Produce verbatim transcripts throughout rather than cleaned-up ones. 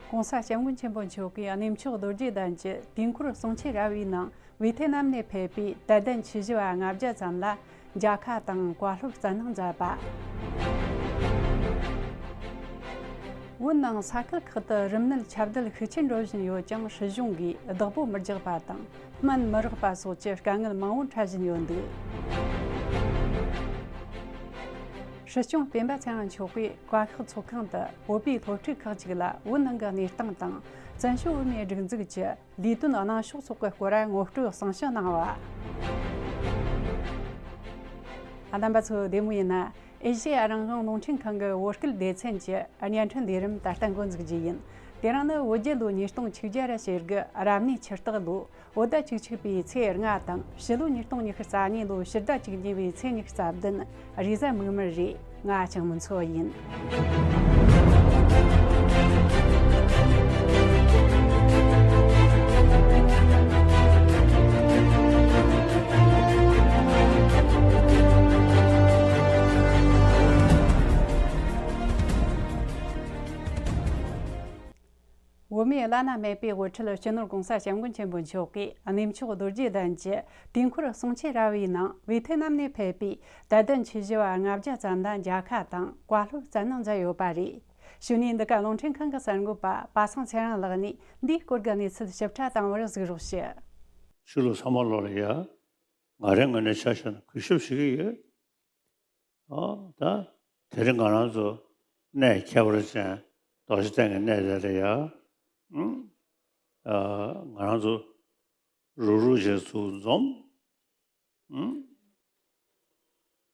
༸གོང་ས་༸སྐྱབས་མགོན་ཆེན་པོ་མཆོག་གིས་གནས་མཆོག་རྡོ་རྗེ་གདན་གྱི་དུས་འཁོར་གསུང་ཆོས་ར་བའི་ནང་། ཝེ་ཐེ་ནམ་ནས་ཕེབས་པའི་དད་ལྡན་ཆོས་ཞུ་བ་ལྔ་བརྒྱ་ཙམ་ལ་མཇལ་ཁ་དང་བཀའ་སློབ་སྩལ་གནང་མཛད་པ། བོད་ནང་ས་ཁུལ་ཁག་ཏུ་རིམས་ནད་ཁྱབ་གདལ་ཤུགས་ཆེར་འགྲོ་བཞིན་ཡོད་ཀྱང་། སྲིད་གཞུང་གིས་བདག་པོ་མི་རྒྱག་པ་དང་སྨན་མི་རག་པ་སོགས་ཀྱི་དཀའ་ངལ་མང་པོ་འཕྲད་བཞིན་ཡོད་འདུག་སྲིད་སྐྱོང་སྤེན་པ་ཚེ་རིང་མཆོག་གིས་བཀའ་ཤག་ཚོགས་ཁང་དུ་བོད་པའི་སློབ་ཕྲུག་ཁག་ཅིག་ལ་བོད་ནང་གི་གནས་སྟངས་དང་། བཙན་བྱོལ་བོད་མིའི་སྒྲིག་འཛུགས་ཀྱི་ལས་དོན་གནང་ཕྱོགས་སོགས་ཀྱི་སྐོར་ངོ་སྤྲོད་གསུང་བཤད་གནང་བ། རྣམ་པ་ཚོ་བདེ་མོ་ཡིན་ན། ཨེ་ཤེ་ཡ་རང་དབང་རླུང་འཕྲིན་ཁང་གི་བོད་སྐད་སྡེ་ཚན་གྱི་བརྙན་འཕྲིན་ལས་རིམ་ད་ལྟ་འགོ་འཛུགས་རྒྱུ་ཡིན། དེ་རིང་ནི་བོད་རྒྱལ་ལོ་ཉིས་སྟོང་ཆིག་བརྒྱ་ར་ཞེ་དགུ་རབ་གནས་ཆུ་སྟག་ལོ། བོད་ཟླ་བཅུ་གཅིག་པའི་ཚེས་ལྔ་དང་། ཕྱི་ལོ་ཉིས་སྟོང་ཉི་ཤུ་རྩ་གཉིས་ལོའི་ཕྱི་ཟླ་བཅུ་གཉིས་པའི་ཚེས་ཉི་ཤུ་རྩ་བདུན། རེས་གཟའ་མིག་དམར་རེད། ང་ཆང་མུན་མཚོ་ཡིན། བོད་མིའི་བླ་ན་མེད་པའི་དབུ་ཁྲིད་སྤྱི་ནོར་༸གོང་ས་༸སྐྱབས་མགོན་ཆེན་པོ་མཆོག་གིས་གནས་མཆོག་རྡོ་རྗེ་གདན་གྱི་དུས་འཁོར་གསུང་ཆོས་ར་བའི་ནང་། ཝེ་ཐེ་ནམ་ནས་ཕེབས་པའི་དད་ལྡན་ཆོས་ཞུ་བ་ལྔ་བརྒྱ་ཙམ་ལ་མཇལ་ཁ་དང་བཀའ་སློབ་སྩལ་གནང་མཛད་ཡོད་པ་རེད། གཞུག་ནས་འདི་ག་རླུང་འཕྲིན་ཁང་གི་གསར་འགོད་པ་པ་སངས་ཚེ་རིང་ལགས་ནས་འདིའི་སྐོར་གྱི་གནས་ཚུལ་ཞིབ་ཕྲ་བཏང་བར་གཟིགས་རོགས་ཞུ། ཆོས་ལུགས་ཚང་མ་ལོག་ལ་ཡ། ང་རའི་ངོས་ནས་ཆ་བཞག་ན་གུས་ཞབས་ཞུ་གི་ཡོད། ཨོ་ད། དེ་རིང་ང་རང་ཚོ་གནས་ཁྱད་པར་ཅན་རྡོ་རྗེ་གདན་གྱི་གནས་དེ་ལ་ཡ། ཨུམ། ཨ། ང་རང་ཚོ་རུག་རུག་བྱས་ཚུར་འཛོམས། ཨུམ།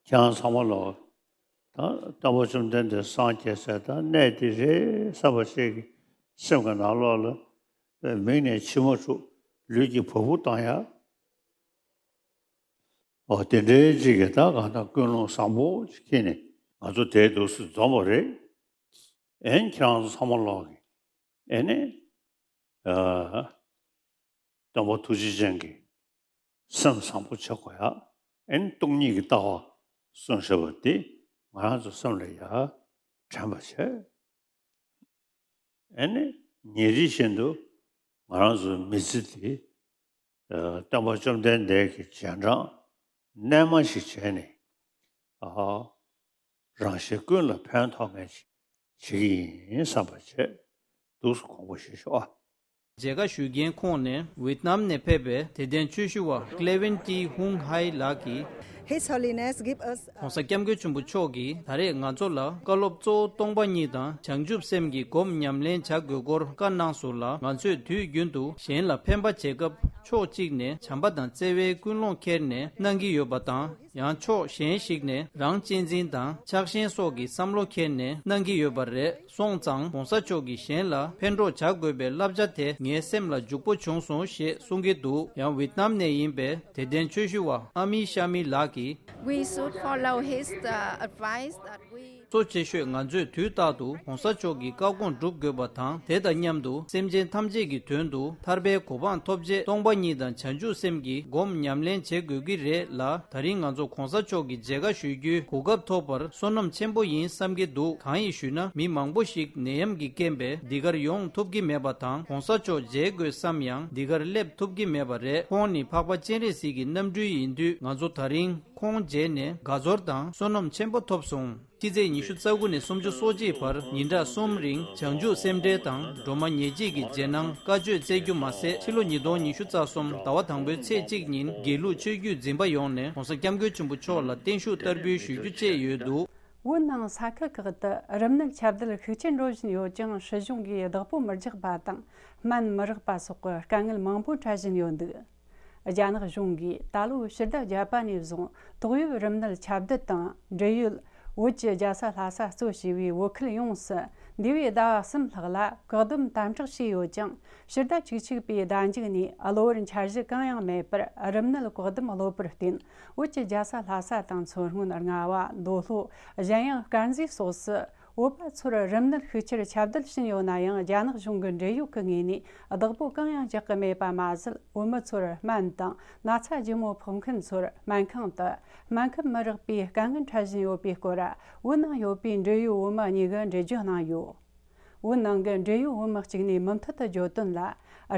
ཁྱེད་རང་ཚང་མ་ལོ། ད་སྟོན་པ་བཅོམ་ལྡན་འདས་སངས་རྒྱས་ས་དང་གནས་འདི་རེད་བསམ་པ་ཞིག་གི་སེམས་ཀྱི་ནང་ལོགས་ལ་མིག་ནས་མཆི་མ་འཁྲུག་ལུས་ཀྱི་བ་སྤུ་ལྡང་ཡ། ཨོ་དེ་འདྲའི་ཅིག་གིས་ད་གང་ལྟར་ཀུན་སློང་བཟང་པོ་ཅིག་འཁྱེར་ནས་ང་ཚོ་དེའི་འདུག་སེ་འཛོམས་པ་རེད། ཨེ་ནི་ཁྱེད་རང་ཚོ་ཚང་མ་ལོག་གིས་ཨེ་ནི། ཨ། སྟོན་པ་ཐུགས་རྗེ་ཅན་གྱིས་སེམས་བཟང་པོ་བྱེད་དགོས་ཡ། ཨེ་ནི་སྟོང་ཉིད་ཀྱི་ལྟ་བ་གསུངས་བཞག་པ་འདི་ང་རང་ཚོ་སེམས་ལ་ཡ་དྲན་པ་བྱས། ཨེ་ནི་ཉིན་རེ་བཞིན་དུ་ང་རང་ཚོའི་མི་ཚེ་འདི་ཨ་སྟོན་པ་བཅོམ་ལྡན་འདས་ཀྱི་རྗེས་འབྲང་རྣལ་མ་ཞིག་བྱས་ནས། ཨ། རང་གཞན་ཀུན་ལ་ཕན་ཐོགས་མཁན་ཞིག་བྱེད་ཀྱི་ཡིན་བསམ་པ་བྱས། འདུག་སེ་དགོངས་པ་བཞེས་ཤོག་ཨ། མཇལ་ཁ་ཞུ་མཁན་ཁོངས་ནས་ཝེད་ནམ་ནས་ཕེབས་པའི་དད་ལྡན་ཆོས་ཞུ་བ་ཀླེ་ཝན་ཏི་ཧུང་ཧའེ་ལགས་ཀྱིས། His Holiness give us ༸གོང་ས་༸སྐྱབས་མགོན་ཆེན་པོ་མཆོག་གིས་ད་རེས་ང་ཚོ་ལ་བཀའ་སློབ་གཙོ་བོ་སྟོང་པ་ཉིད་དང་བྱང་ཆུབ་སེམས་ཀྱི་སྒོམ་ཉམས་ལེན་བྱ་དགོས་སྐོར་བཀའ་གནང་སོང་ལ། ང་ཚོས་དུས་རྒྱུན་དུ་གཞན་ལ་ཕན་པ་བྱེད་སྐབས་ཕྱོགས་གཅིག་ནས་བྱམས་པ་དང་བརྩེ་བའི་ཀུན་སློང་འཁྱེར་ནས་གནང་གི་ཡོད་པ་དང་། ཡང་ཕྱོགས་གཞན་ཞིག་ནས་རང་གཅེས་འཛིན་དང་ཆགས་ཞེན་སོགས་ཀྱི་བསམ་བློ་འཁྱེར་ནས་གནང་གི་ཡོད་པ་རེད། སོང་ཙང་༸གོང་ས་མཆོག་གིས་གཞན་ལ་ཕན་གྲོགས་བྱ་དགོས་པའི་བསླབ་བྱ་དེ་ངའི་སེམས་ལ་འཇུག་པོ་བྱུང་སོང་ཞེས་གསུང་གི་འདུག་ཡང་ཝེད་ནམ་ནས་ཡིན་པའི་དད་ལྡན་ཆོས་ཞུ་བ་ཨ་མི་ཤ་མི་ལགས་ཀྱིས། We should follow his uh, advice that we གཙོ་ཆེ་ཤོས་ང་ཚོས་དུས་རྟག་ཏུ་༸གོང་ས་མཆོག་གི་བཀའ་དགོངས་སྒྲུབ་དགོས་པ་དང་། དེ་དང་མཉམ་དུ་སེམས་ཅན་ཐམས་ཅད་ཀྱི་དོན་དུ་ཐར་པའི་གོ་འཕང་ཐོབ་ཆེད་སྟོང་པ་ཉིད་དང་བྱང་ཆུབ་སེམས་ཀྱི་སྒོམ་ཉམས་ལེན་བྱེད་དགོས་ཀྱི་རེད་ལ། ད་རིང་ང་ཚོ་༸གོང་ས་མཆོག་གི་མཇལ་ཁ་ཞུ་རྒྱུའི་གོ་སྐབས་ཐོབ་པར་བསོད་ནམས་ཆེན་པོ་ཡིན་བསམ་གྱི་འདུག་གང་ཡིན་ཞུས་ན། མི་མང་པོ་ཞིག་ནད་ཡམས་ཀྱི་རྐྱེན་པས་འདི་གར་ཡོང་ཐུབ་ཀྱི་མེད་པ་དང་། ༸གོང་ས་མཆོག་མཇལ་དགོས་བསམ་ཡང་འདི་གར་སླེབས་ཐུབ་ཀྱི་མེད་པ་རེད། ཁོང་ནི་འཕགས་པ་སྤྱན་རས་གཟིགས་ཀྱི་རྣམ་སྤྲུལ་ཡིན་དུས། ང་ཚོ་ད་རིང་ཁོང་མཇལ་ནས་དགའ་ཚོར་དང་བསོད་ནམས་ཆེན་པོ་ཐོབ་སོང་། ཕྱི་ཚེས་ཉི་ཤུ་རྩ་དགུ་ནས་སུམ་ཅུ་སོ་གཅིག་བར་ཉིན་གྲངས་གསུམ་རིང་བྱང་ཆུབ་སེམས་འགྲེལ་དང་སྒྲོལ་མ་ཉེར་གཅིག་གི་རྗེས་གནང་བཀའ་ཆོས་སྩལ་རྒྱུ་མ་ཟད། ཕྱི་ལོ་ཉིས་སྟོང་ཉི་ཤུ་རྩ་གསུམ་ཟླ་བ་དང་པོའི་ཚེས་གཅིག་ཉིན་དགེ་ལུགས་ཆོས་བརྒྱུད་འཛིན་པ་ཡོངས་ནས་༸གོང་ས་༸སྐྱབས་མགོན་ཆེན་པོ་མཆོག་ལ་བརྟན་བཞུགས་བསྟར་འབུལ་ཞུ་རྒྱུ་བཅས་ཡོད་འདུག་བོད་ནང་ས་ཁུལ་ཁག་ཏུ་རིམས་ནད་ཁྱབ་གདལ་ཤུགས་ཆེར་འགྲོ་བཞིན་ཡོད་ཀྱང་། སྲིད་གཞུང་གིས་བདག་པོ་མི་རྒྱག་པ་དང་སྨན་མི་རག་པ་སོགས་ཀྱི་དཀའ་ངལ་མང་པོ་འཕྲད་བཞིན་ཡོད་འདུག་རྒྱ་ནག་གཞུང་གིས་ད་ལོའི་ཕྱི་ཟླ་བརྒྱད་པ་ནས་བཟུང་ཏོག་དབྱིབས་རིམས་ནད་ཁྱབ་གདལ་དང་འབྲེལ་ཡོད་བོད་ཀྱི་རྒྱལ་ས་ལྷ་ས་གཙོ་བྱས་པའི་བོད་ཁུལ་ཡོངས་སུ་འདས་པའི་ཟླ་བ་གསུམ་ལྷག་ལ་བཀག་སྡོམ་དམ་དྲག་བྱས་ཡོད་ཀྱང་། ཕྱི་ཟླ་བཅུ་གཅིག་པའི་ཟླ་མཇུག་ནས་གློ་བུར་འཆར་གཞི་གང་ཡང་མེད་པར་རིམས་ནད་བཀག་སྡོམ་གློ་བུར་བརྟེན། བོད་ཀྱི་རྒྱལ་ས་ལྷ་ས་དང་མཚོ་སྔོན། རྔ་བ། མདོ་ལྷོ། གཞན་ཡང་དཀར་མཛེས་སོགས་སུ་བོད་པ་ཚོར་རིམས་ནད་ཤུགས་ཆེར་ཁྱབ་གདལ་ཕྱིན་ཡོད་ན་ཡང་། རྒྱ་ནག་གཞུང་གི་འབྲེལ་ཡོད་ཀྱི་ངོས་ནས་བདག་པོ་གང་ཡང་རྒྱག་གི་མེད་པ་མ་ཟད། བོད་མི་ཚོར་སྨན་དང་ན་ཚ་ལྗིད་མོ་ཕོག་མཁན་ཚོར་སྨན་ཁང་དུ་སྨན་ཁབ་མི་རག་པའི་དཀའ་ངལ་འཕྲད་བཞིན་ཡོད་པའི་སྐོར། བོད་ནང་ཡོད་པའི་འབྲེལ་ཡོད་བོད་མི་གཉིས་ཀྱིས་འགྲེལ་བརྗོད་གནང་ཡོད། བོད་ནང་གི་འབྲེལ་ཡོད་བོད་མི་གཅིག་ནས་མུ་མཐུད་དུ་བརྗོད་དོན་ལ།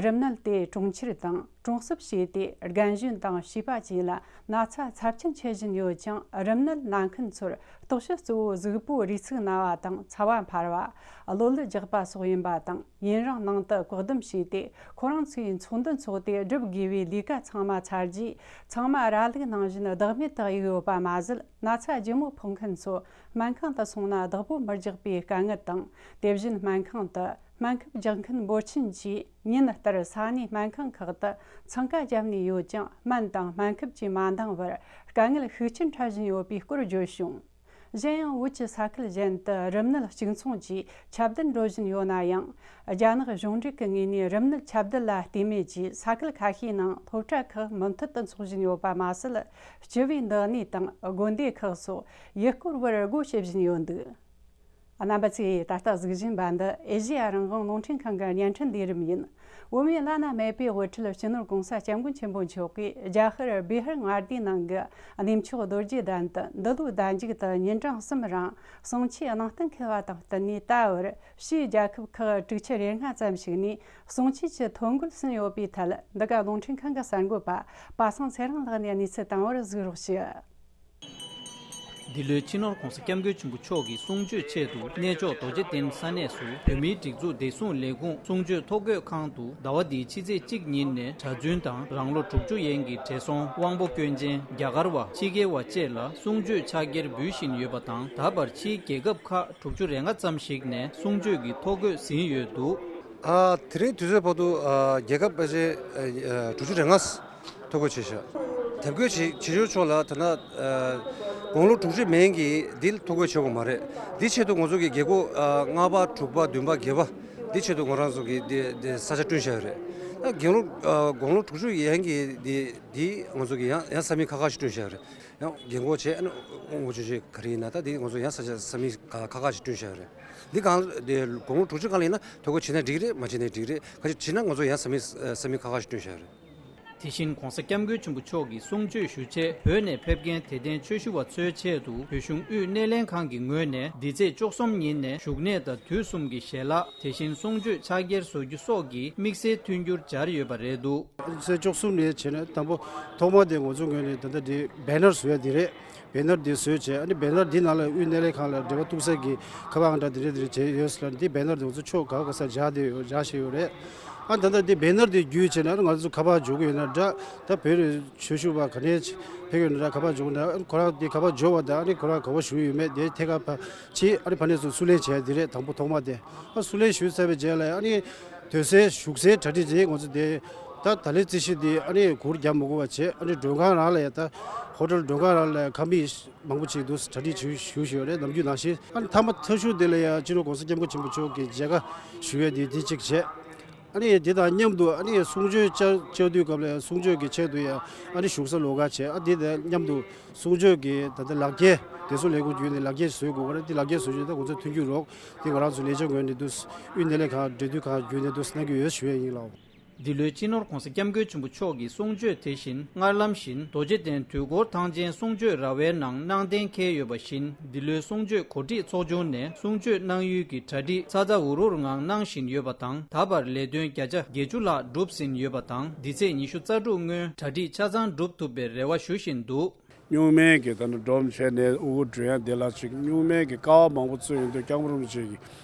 རིམས་ནད་དེ་གྲོང་ཁྱེར་དང་གྲོང་གསེབ་ཞེས་ཏེ། རྒན་གཞོན་དང་བྱིས་པ་བཅས་ལ་ན་ཚ་ཚབས་ཆེན་འཆི་བཞིན་ཡོད་ཅིང་། རིམས་ནད་ན་མཁན་ཚོར་རྟོག་ཞིབ་གཙོ་བོ་གཟུགས་པོའི་རུས་ཚིགས་ན་བ་དང་ཚ་བ་འཕར་བ། གློ་ལུད་རྒྱགས་པ་སོགས་ཡིན་པ་དང་། ཡུན་རིང་ནང་དུ་བཀག་སྡོམ་བྱས་ཏེ། ཁོ་རང་ཚོའི་ཚོགས་འདུ་འཚོགས་ཏེ། སྒྲུབ་དགོས་པའི་ལས་ཀ་ཚང་མ་ཚར་རྗེས། ཚང་མ་ར་ལུག་ནང་བཞིན་བདག་མེད་དུ་གཡུགས་ཡོད་པ་མ་ཟད། ན་ཚ་ལྗིད་མོ་ཕོག་མཁན་ཚོ་སྨན་ཁང་དུ་སོང་ན་བདག་པོ་མི་རྒྱག་པའི་དཀའ་ངལ་དང་། དེ་བཞིན་སྨན་ཁང་དུ་སྨན་ཁབ་རྒྱག་མཁན་འབོར་ཆེན་གྱིས་ཉིན་ལྟར་ས་གནས་སྨན་ཁང་ཁག་ཏུ་འཚང་ཁ་བརྒྱབ་ནས་ཡོད་ཀྱང་། སྨན་དང་སྨན་ཁབ་ཀྱིས་མ་འདང་བར་དཀའ་ངལ་ཤུགས་ཆེན་འཕྲད་བཞིན་ཡོད་པའི་སྐོར་བརྗོད་བྱུང་། གཞན་ཡང་། བོད་ཀྱི་ས་ཁུལ་གཞན་དུ་རིམས་ནད་གཅིག་མཚུངས་ཀྱིས་ཁྱབ་གདལ་འགྲོ་བཞིན་ཡོད་ན་ཡང་། རྒྱ་ནག་གཞུང་འབྲེལ་གྱི་ངོས་ནས་རིམས་ནད་ཁྱབ་གདལ་ལ་བལྟས་མེད་ཀྱིས། ས་ཁུལ་ཁ་ཤས་ནང་སློབ་གྲྭ་ཁག་མུ་མཐུད་དུ་འཚོགས་བཞིན་ཡོད་པ་མ་ཟད། སྤྱི་པའི་འདང་ངེས་དང་དགོན་སྡེ་ཁག་སོགས་ཡུལ་སྐོར་བར་སྒོ་ཕྱེ་བཞིན་ཡོད་འདུག་རྣམ་པ་ཚོས་ད་ལྟ་གཟིགས་བཞིན་པ་འདི་ཨེ་ཤེ་ཡ་རང་དབང་རླུང་འཕྲིན་ཁང་གི་བརྙན་འཕྲིན་ལས་རིམ་ཡིན། བོད་མིའི་བླ་ན་མེད་པའི་དབུ་ཁྲིད་སྤྱི་ནོར་༸གོང་ས་༸སྐྱབས་མགོན་ཆེན་པོ་མཆོག་གིས་རྒྱ་གར་བི་ཧར་མངའ་སྡེའི་ནང་གི་གནས་མཆོག་རྡོ་རྗེ་གདན་དུ་འདི་ལོའི་ཟླ་མཇུག་ཏུ་ཉིན་གྲངས་གསུམ་རིང་གསུང་ཆོས་གནང་གཏན་འཁེལ་བ་དང་བསྟུན་ནས། ད་བར་ཕྱིའི་རྒྱལ་ཁབ་ཁག་དྲུག་ཅུ་རེ་ལྔ་ཙམ་ཞིག་ནས་གསུང་ཆོས་ཀྱི་ཐོ་འགོད་ཟིན་ཡོད་པའི་ཐད། འདི་ག་རླུང་འཕྲིན་ཁང་གི་གསར་འགོད་པ་པ་སངས་ཚེ་རིང་ལགས་ནས་གནས་ཚུལ་བཏང་བར་གཟིགས་རོགས་ཞུ། འདི་ལོའི་སྤྱི་ནོར་༸གོང་ས་༸སྐྱབས་མགོན་ཆེན་པོ་མཆོག་གི་གསུང་ཆོས་ཆེད་དུ། གནས་མཆོག་རྡོ་རྗེ་གདན་ས་གནས་སུ་བོད་མིའི་སྒྲིག་འཛུགས་བདེ་སྲུང་ལས་ཁུངས་གསུང་ཆོས་ཐོ་འགོད་ཁང་དུ། ཟླ་བ་འདིའི་ཕྱི་ཚེས་གཅིག་ཉིན་ནས་གྲྭ་བཙུན་དང་རང་ལོ་དྲུག་ཅུ་ཡན་གྱི་བགྲེས་སོང་། དབང་པོ་སྐྱོན་ཅན། རྒྱ་གར་བ། ཕྱི་རྒྱལ་བ་བཅས་ལ་གསུང་ཆོས་ཕྱག་འཁྱེར་འབུལ་བཞིན་ཡོད་པ་དང་། ད་བར་ཕྱིའི་རྒྱལ་ཁབ་ཁག་དྲུག་ཅུ་རེ་ལྔ་ཙམ་ཞིག་ནས་གསུང་ཆོས་ཀྱི་ཐོ་འགོད་ཟིན་ཡོད་འདུག་ཨ། དེ་རིང་དུས་ཚོད་བར་དུ། ཨ། རྒྱལ་ཁབ་ཕལ་ཆེར། ཨ། དྲུག་ཅུ་རེ་ལྔ། ཐོ་འགོད་བྱས་ཤག་དེབ་འགོད་བྱེད་བྱེད་ཆོག་ཆོག་ལ། ད་ན། ཨ། དགུང་ལོ་དྲུག་ཅུ་མན་གྱི་འདི་ཐོ་འགོད་བྱེད་དགོས་མ་རེད། འདི་ཆེད་དུ་ང་ཚོ་གི་རྒྱལ་སྒོ། ཨ། ལྔ་པ། དྲུག་པ། བདུན་པ། བརྒྱད་པ། འདི་ཆེད་དུ་ང་རང་ཚོ་གི་འདི་འདི་ས་ཆ་བསྐྲུན་བཞག་ཡོད་རེད། ཨ། དགུང་ལོ། ཨ། དགུང་ལོ་དྲུག་ཅུ་ཡན་གྱི་འདི་འདི་ང་ཚོ་གི་ཡང་ཡང་ས་མིག་ཁ་ཁ་ཞིག་བསྐྲུན་བཞག་ཡོད་རེད། ཡང་རྒྱལ་སྒོ་བྱས། ཨ་ནི་དབུ་བྱུང་ཆོས་ག་རེ་ཡིན་ན། ད་འདི་ང་ཚོ་ཡང་ས་ཆ་ས་མིག་ཁ་ཁ་ཁ་ཞིག་བསྐྲུན་བཞག་ཡོད་རེད། འདི་གང་འདི་དགུང་ལོ་དྲུག་ཅུ་གང་ལ་ཡིན་ན་ཐོ་འགོད་བྱེད་ན་འགྲིག་རེད། མ་བྱེད་ན་འགྲིག་རེད། ཁ་ཅིག་བྱེད་ན་ང་ཚོ་ཡང་ས་མིག་ས་མིག་ཁ་ཁ་ཞིག་བསྐྲུན་བཞག་ཡོད་རེད། དེ་བཞིན་༸གོང་ས་༸སྐྱབས་མགོན་ཆེན་པོ་མཆོག་གི་གསུང་ཆོས་ཞུ་ཆེད་བོད་ནས་ཕེབས་མཁན་དད་ལྡན་ཆོས་ཞུ་བ་ཚོའི་ཆེད་དུ། བོད་གཞུང་དབུས་སྣེ་ལེན་ཁང་གི་ངོས་ནས་འདི་ཚེས་བཅུ་གསུམ་ཉིན་ནས་བཞུགས་གནས་དང་དུས་གསུམ་གྱི་ཞལ་ལག་དེ་བཞིན་གསུང་ཆོས་ཕྱག་འཁྱེར་བཟོ་རྒྱུ་སོགས་ཀྱི་དམིགས་བསལ་མཐུན་འགྱུར་སྦྱར་ཡོད་པ་རེད་འདུག་དེ་ཚེས་བཅུ་གསུམ་ནས་བྱས་ནས་དང་པོ་ཐོག་མ་དེ་ང་ཚོ་ངོས་ནས་ད་ལྟ་འདི་བེ་ནར་བཟོ་ཡ་འདི་རེད། བེ་ནར་འདི་བཟོས་བྱས། ཨ་ནི་བེ་ནར་འདི་ནང་ལ་དབུས་སྣེ་ལེན་ཁང་ལ་འབྲེལ་བ་གཏུག་ས་གི་ཁ་པར་ཨང་གྲངས་འདི་འདྲ་འདི་འདྲ་བྱས་ཡོད་ཟེར་ལ། འདི་བེ་ནར་འདི་ང་ཚོ་ཕྱོགས་ག་ག་སར་སྦྱར་བསྡད་ཡོད། སྦྱར་བཞིན་ཡོད་རེད། ཨ། ད་ལྟ་འདི་བེ་ནར་འདི་བརྒྱུད་བྱས་ན་ང་ཚོ་ཁ་པར་འབྱོར་གྱི་ཡོད་ན་འདྲ། ད་བོད་རིགས་ཆོས་ཞུ་བ་ག་ནས་ཕེབས་ཡོད་ན་འདྲ། ཁ་པར་འབྱོར་ན། ཨ། ཁོ་རང་འདི་ཁ་པར་འབྱོར་བ་དང་། ཨ་ནི་ཁོ་རང་ག་པར་བཞུགས་ཡོད་མེད་དེ་ཐད་ཀར་ཕར་ཕྱིན། ཨ་ནི་ཕར་ནས་ཚུར་བསུ་ལེན་བྱས་འདི་རེད། དང་པོ་ཐོག་མ་དེ། ཨ། བསུ་ལེན་ཞུས་ཚར་བའི་རྗེས་ལ། ཨ་ནི་སྡོད་སའི་བཞུགས་སའི་གྲ་སྒྲིག་དེ་ང་ཚོ་དེ་ད་ད་ལོའི་རྩིས་གཞི་འདི་ཨ་ནི་གུར་རྒྱག་མི་དགོས་པ་བྱས། ཨ་ནི་མགྲོན་ཁང་རང་ལ་ཡ། ད་ཧོ་ཊེལ་མགྲོན་ཁང་རང་ལ་ཁང་མིག་མང་པོ་ཅིག་འདུག་གྲ་སྒྲིག་ཞུ་ཞུ་ཞུས་ཡོད་རེད། ནམ་རྒྱུན་ནང་བཞིན། ཨ་ནི་མཐའ་མ་ཐག་ཤུར་དེ་ལ་ཡ་སྤྱི་ནོར་༸གོང་ས་༸སྐྱབས་མགོན་ཆེན་པོ་མཆོག་གི་མཇལ་ཁ་ཞུ་ཡས་དེ་དེ་གཅིག་བྱས། ཨ་ནི་དེ་དང་མཉམ་དུ། ཨ་ནི་གསུང་ཆོས་བཅར་བཅར་དུས་སྐབས་ལ་ཡ་གསུང་ཆོས་ཀྱི་ཆེད་དུ་ཡ། ཨ་ནི་བཞུགས་ས་ལོགས་ཀ་བྱས། ཨ། དེ་དང་མཉམ་དུ་གསུང་ཆོས་ཀྱི་ད་ལྟ་ལག་འཁྱེར་དེ་ཚོ་ལས་ཁུངས་བརྒྱུད་ནས་ལག་འཁྱེར་བཟོས་དགོས་པ་རེད། དེ་ལག་འཁྱེར་བཟོ་རྒྱུ་ད་ང་ཚོ་མཐུན་འགྱུར་རོགས། དེ་ང་རང་ཚོ་ལས་བྱེད་ངོས་ནས་འདུག་དབུས་སྣེ་ལེན་ཁང་འབྲེལ་མཐུད་ཁང་བརྒྱུད་ནས་འདུག་གནང་གི་ཡོད་ཞུ་ཡས་ཡིན་ལགས། འདི་ལོའི་སྤྱི་ནོར་༸གོང་ས་༸སྐྱབས་མགོན་ཆེན་པོ་མཆོག་གི་གསུང་ཆོས་དེ་བཞིན། སྔར་ལམ་བཞིན་རྡོ་རྗེ་གདན་དུས་འཁོར་ཐང་ཆེན་གསུང་ཆོས་ར་བའི་ནང་གནང་གཏན་འཁེལ་ཡོད་པ་བཞིན། འདི་ལོའི་གསུང་ཆོས་གོ་སྒྲིག་ཚོགས་ཆུང་ནས་གསུང་ཆོས་གནང་ཡུལ་གྱི་གྲ་སྒྲིག་ཚ་ཚ་འུར་འུར་ངང་གནང་བཞིན་ཡོད་པ་དང་། ད་བར་ལས་དོན་བརྒྱ་ཆ་བརྒྱད་ཅུ་ལྷག་གྲུབ་ཟིན་ཡོད་པ་དང་། འདི་ཚེས་ཉི་ཤུ་རྩ་དྲུག་སྔོན་གྲ་སྒྲིག་ཆ་ཚང་གྲུབ་ཐུབ་པའི་རེ་བ་ཞུ་བཞིན་འདུག་སྨྱུག་མའི་གི་ད་ནི་སྒྲོམ་བྱས་ནས་དབུ་གུར་སྒྲོན་ཡ་དེ་ལ་ཅིག་སྨྱུག་མའི་གི་ཀ་བ་མང་པོ་བཙུགས་ཡོང་དུས། སྐྱབས་མགོན་རིན་པོ་ཆེ་གི་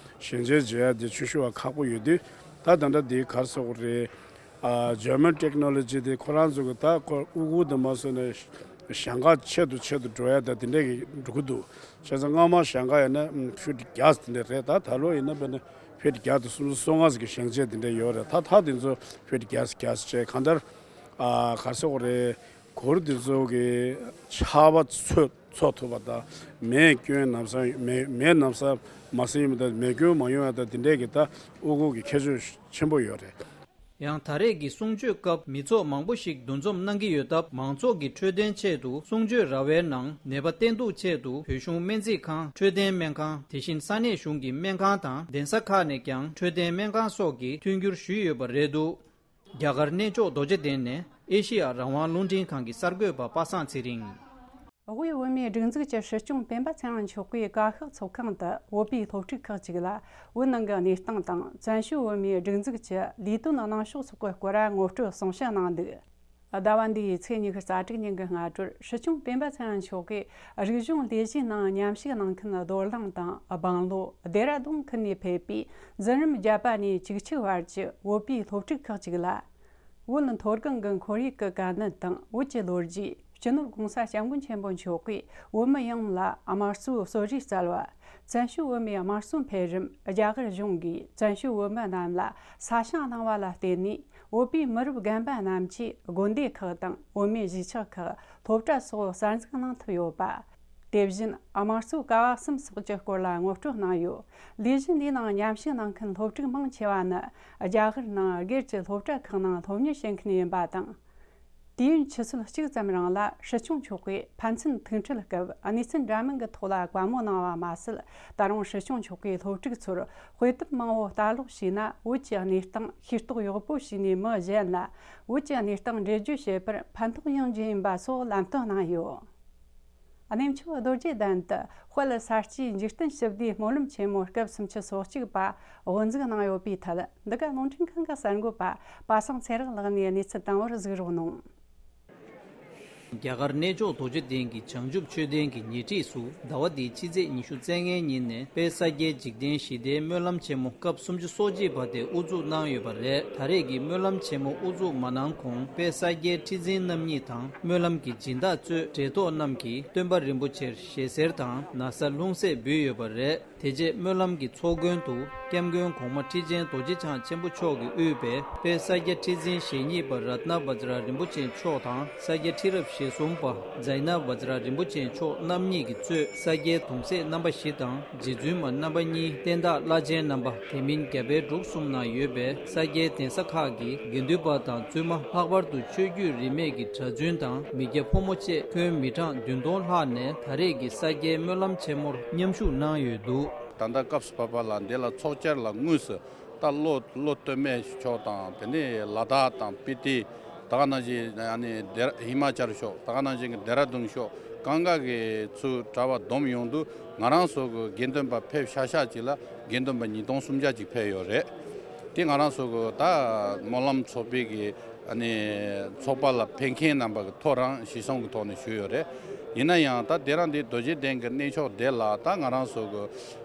ཞལ་མཇལ་མཇལ་ཡ་དེ་ཆོས་ཞུ་བ་ཁག་པོ་ཡོད་དུས། ད་ད་ལྟ་འདི་ག་རེ་ཟེར་དགོས་རེད། ཨ། German technology དེ་ཁོ་རང་ཚོ་གི་ད་ཁོ་དབུ་གུར་དེ་མ་བཟོས་ནས་ཞེང་ཁ་ཆེ་དུ་ཆེ་དུ་འགྲོ་ཡ་ད་དེ་འདྲས་གི་འགྲོ་གི་འདུག་བྱས་ཙང་སྔ་མ་ཞེང་ཁ་ཡིན་ན་ཕི་ཊི་བརྒྱ་དེ་འདྲས་རེད། ད་ད་ལོ་ཡིན་ན་དཔེར་ན་ཕི་ཊི་བརྒྱ་དང་སུམ་ཅུ་སོ་ལྔ་ཟེར་གི་ཞེང་ཆེན་དེ་འདྲས་ཡོད་རེད། ད་ད་དེ་ཚོ་ཕི་ཊི་བརྒྱ་བརྒྱ་བྱས། གང་ལྟར། ཨ། ག་རེ་ཟེར་དགོས་རེད། གུར་དེ་ཚོ་གི་ཆར་པ་ཚོ་ཚོ་ཐུབ་པ་དང་། མེ་སྐྱོན་ལམ་སང་མེ་མེ་ལམ་སང་མ་ཟིན་ཡོང་བ་དང་། མེ་སྐྱོན་མ་ཡོང་ཡ་དང་དེ་འདྲས་ཀྱི་ད་དབུ་གུར་གྱི་ཁྱད་ཆོས་ཆེན་པོ་ཡོད་རེད། ཡང་ད་རེས་ཀྱི་གསུང་ཆོས་སྐབས་མི་ཚོགས་མང་པོ་ཞིག་འདུ་འཛོམས་གནང་གི་ཡོད་སྟབས། མང་ཚོགས་ཀྱི་འཕྲོད་བསྟེན་ཆེད་དུ་གསུང་ཆོས་ར་བའི་ནང་ནད་པ་བསྟེན་གཏུག་ཆེད་དུ་བོད་གཞུང་སྨན་རྩིས་ཁང་། འཕྲོད་བསྟེན་སྨན་ཁང་། དེ་བཞིན་ས་གནས་གཞུང་གི་སྨན་ཁང་དང་གདན་ས་ཁག་ནས་ཀྱང་འཕྲོད་བསྟེན་སྨན་ཁང་སོགས་ཀྱིས་མཐུན་འགྱུར་ཞུས་ཡོད་པ་རེད་འདུག་རྒྱ་གར་གནས་མཆོག་རྡོ་རྗེ་གདན་ནས་ཨེ་ཤེ་ཡ་རང་དབང་རླུང་འཕྲིན་ཁང་གི་གསར་འགོད་པ་པ་སངས་ཚེ་རིང་། དབུས་བོད་མིའི་སྒྲིག་འཛུགས་ཀྱི་སྲིད་སྐྱོང་སྤེན་པ་ཚེ་རིང་མཆོག་གིས་བཀའ་ཤག་ཚོགས་ཁང་དུ་བོད་པའི་སློབ་ཕྲུག་ཁག་ཅིག་ལ་བོད་ནང་གི་གནས་སྟངས་དང་བཙན་བྱོལ་བོད་མིའི་སྒྲིག་འཛུགས་ཀྱི་ལས་དོན་གནང་ཕྱོགས་སོགས་ཀྱི་སྐོར་ངོ་སྤྲོད་གསུང་བཤད་གནང་འདུག་ཟླ་བ་འདིའི་ཚེས་ཉི་ཤུ་རྩ་དྲུག་ཉིན་གྱི་སྔ་དྲོར་སྲིད་སྐྱོང་སྤེན་པ་ཚེ་རིང་མཆོག་གིས་རིག་གཞུང་ལས་གཞིའི་ནང་མཉམ་ཞུགས་གནང་མཁན་རྡོར་གླིང་དང་སྦང་ལོ། ལྡེ་ར་ལྡུན་ཁུལ་ནས་ཕེབས་པའི་འཛིན་རིམ་བརྒྱད་པ་ནས་བཅུ་གཅིག་བར་གྱི་བོད་པའི་སློབ་ཕྲུག་ཁག་ཅིག་ལ། བོད་མཐོ་སྒང་གི་ཁོར་ཡུག་གི་དཀའ་གནད་དང་བོད་ཀྱི་ལོ་རྒྱུས། སྤྱི་ནོར་༸གོང་ས་༸སྐྱབས་མགོན་ཆེན་པོ་མཆོག་གིས་བོད་མི་ཡོངས་ལ་དམངས་གཙོའི་གསོལ་རས་སྩལ་བ། བཙན་བྱོལ་བོད་མིའི་དམངས་གཙོའི་འཕེལ་རིམ། རྒྱ་གར་གཞུང་གིས་བཙན་བྱོལ་བོད་མི་རྣམས་ལ་ས་ཞིང་གནང་བ་ལ་བརྟེན་ནས་བོད་པའི་མི་རབས་རྒན་པ་རྣམས་ཀྱིས་དགོན་སྡེ་ཁག་དང་བོད་མིའི་གཞིས་ཆགས་ཁག་སློབ་གྲྭ་སོགས་གསར་འཛུགས་གནང་ཐུབ་ཡོད་པ། དེ་བཞིན་དམངས་གཙོའི་ཀ་བ་གསུམ་སོགས་ཀྱི་སྐོར་ལ་ངོ་སྤྲོད་གནང་ཡོད། ལས་གཞི་འདིའི་ནང་མཉམ་ཞུགས་གནང་མཁན་སློབ་ཕྲུག་མང་ཆེ་བ་ནི་རྒྱ་གར་ནང་སྒེར་གྱི་སློབ་གྲྭ་ཁག་ནང་སློབ་གཉེར་བྱེད་མཁན་ཡིན་པ་དང་། དུས་ཡུན་ཆུ་ཚོད་གཅིག་ཙམ་རིང་ལ་སྲིད་སྐྱོང་མཆོག་གིས་ཕན་ཚུན་ཐུག་འཕྲད་སྐབས་གནས་ཚུལ་འདྲ་མིན་གྱི་ཐོག་ལ་བཀའ་མོལ་གནང་བ་མ་ཟད། ད་རུང་སྲིད་སྐྱོང་མཆོག་གིས་སློབ་ཕྲུག་ཚོར་དཔེ་དེབ་མང་བོ་ལྟ་ཀློག་བྱས་ན་བོད་ཀྱི་གནས་སྟངས་ཤེས་རྟོགས་ཡག་པོ་བྱས་ནས་མི་གཞན་ལ་བོད་ཀྱི་གནས་སྟངས་འགྲེལ་བརྗོད་བྱེད་པར་ཕན་ཐོགས་ཡོང་རྒྱུ་ཡིན་པ་སོགས་ལམ་སྟོན་གནང་ཡོད། གནས་མཆོག་རྡོ་རྗེ་གདན་དུ་དཔལ་ས་སྐྱའི་འཇིག་རྟེན་ཞི་བདེའི་སྨོན་ལམ་ཆེན་མོ་སྐབས་སུམ་ཅུ་སོ་གཅིག་པ་དབུ་འཛུགས་གནང་ཡོད་པའི་ཐད། འདི་ག་རླུང་འཕྲིན་ཁང་གི་གསར་འགོད་པ་པ་སངས་ཚེ་རིང་ལགས་ནས་གནས་ཚུལ་དང་པོར་གཟིགས་རོགས་གནང་། རྒྱ་གར་གནས་མཆོག་རྡོ་རྗེ་གདན་གྱི་བྱང་ཆུབ་མཆོད་རྟེན་གྱི་ཉེ་འཁྲིས་སུ་ཟླ་བ་འདིའི་ཕྱི་ཚེས་ཉི་ཤུ་རྩ་ལྔའི་ཉིན་ནས་དཔལ་ས་སྐྱའི་འཇིག་རྟེན་ཞི་བདེའི་སྨོན་ལམ་ཆེན་མོ་སྐབས་སུམ་ཅུ་སོ་གཅིག་པ་དེ་དབུ་འཛུགས་གནང་ཡོད་པ་རེད། ད་རེས་ཀྱི་སྨོན་ལམ་ཆེན་མོ་དབུ་འཛུགས་མ་གནང་གོང་དཔལ་ས་སྐྱའི་ཁྲི་འཛིན་རྣམ་གཉིས་དང་སྨོན་ལམ་གྱི་སྦྱིན་བདག་གཙོས་གྲལ་ཐོག་རྣམས་ཀྱིས་སྟོན་པ་རིན་པོ་ཆེར་ཞལ་གསེར་དང་ན་བཟའ་ལྷུང་བཟེད་འབུལ་ཡོད་པ་རེད། དེ་རྗེས་སྨོན་ལམ་གྱི་ཚོགས་མགོན་དུ་སྐྱབས་མགོན་གོང་མ་ཁྲི་ཆེན་རྡོ་རྗེ་འཆང་ཆེན་པོ་མཆོག་གིས་དབུས་པའི་དཔལ་ས་སྐྱ་ཁྲི་འཛིན་ཞེ་གཉིས་པ་རཏྣ་བཛྲ་རིན་པོ་ཆེ་མཆོག་དང་ས་སྐྱ་ཁྲི་རབས་ཞེ་གསུམ་པ་ཛའི་ན་བཛྲ་རིན་པོ་ཆེ་མཆོག་རྣམ་གཉིས་ཀྱིས་གཙོས་ས་སྐྱའི་གདུང་སྲས་རྣམ་པ་བཞི་དང་རྗེ་བཙུན་མ་རྣམ་པ་གཉིས། བསྟན་བདག་བླ་ཆེན་རྣམ་པ། དེ་མིན་རྒྱ་བལ་འབྲུག་གསུམ་ནང་ཡོད་པའི་ས་སྐྱའི་གདན་ས་ཁག་གི་དགེ་འདུན་པ་དང་བཙུན་མ། ལྷག་པར་དུ་ཆོས་བརྒྱུད་རིས་མེད་ཀྱི་གྲྭ་བཙུན་དང་མི་སྐྱ་ཕོ་མོ་བཅས་ཁྱོན་མི་གྲངས་བདུན་སྟོང་ལྷག་ནས་ད་རེས་ཀྱི་ས་སྐྱའི་སྨོན་ལམ་ཆེན་མོར་མཉམ་ཞུགས་གནང་ཡོད་འདུག་ད་ལྟ་སྐབས་སུ་བབས་པ་ལ་འདི་ལ་ཚོགས་བཅར་ལ་དངོས་སུ་ད་བློ་བློ་གཏད་མེད་ཕྱོགས་དང་དེ་ནས་ལ་དྭགས་དང་སྤི་ཏི། ད་ག་ནང་བཞིན་ཨ་ནི་ཌེ་ར་ཧི་མ་ཅལ་ཕྱོགས། ད་ག་ནང་བཞིན་གྱི་ལྡེ་ར་ལྡུན་ཕྱོགས། གང་ག་གི་ཚུར་གྲྭ་པ་བསྡོམས་ཡོང་དུས་ང་རང་ཚོ་གི་དགེ་འདུན་པ་ཕེབས་ཤག་ཤག་ཅིག་ལ་དགེ་འདུན་པ་ཉིས་སྟོང་སུམ་བརྒྱ་ཅིག་ཕེབས་ཡོད་རེད། དེ་ང་རང་ཚོ་གི་ད་སྨོན་ལམ་ཚོགས་པའི་གི་ཨ་ནི་ཚོགས་པ་ལ་ཕེབས་མཁན་རྣམ་པ་གི་ཐོ་རངས་གཞི་བཟུང་གི་ཐོག་ནས་ཞུས་ཡོད་རེད། ཡིན་ན་ཡང་ད་དེ་རང་འདི་རྡོ་རྗེ་གདན་གྱི་གནས་མཆོག་དེ་ལ་ད་ང་རང་ཚོ་གི་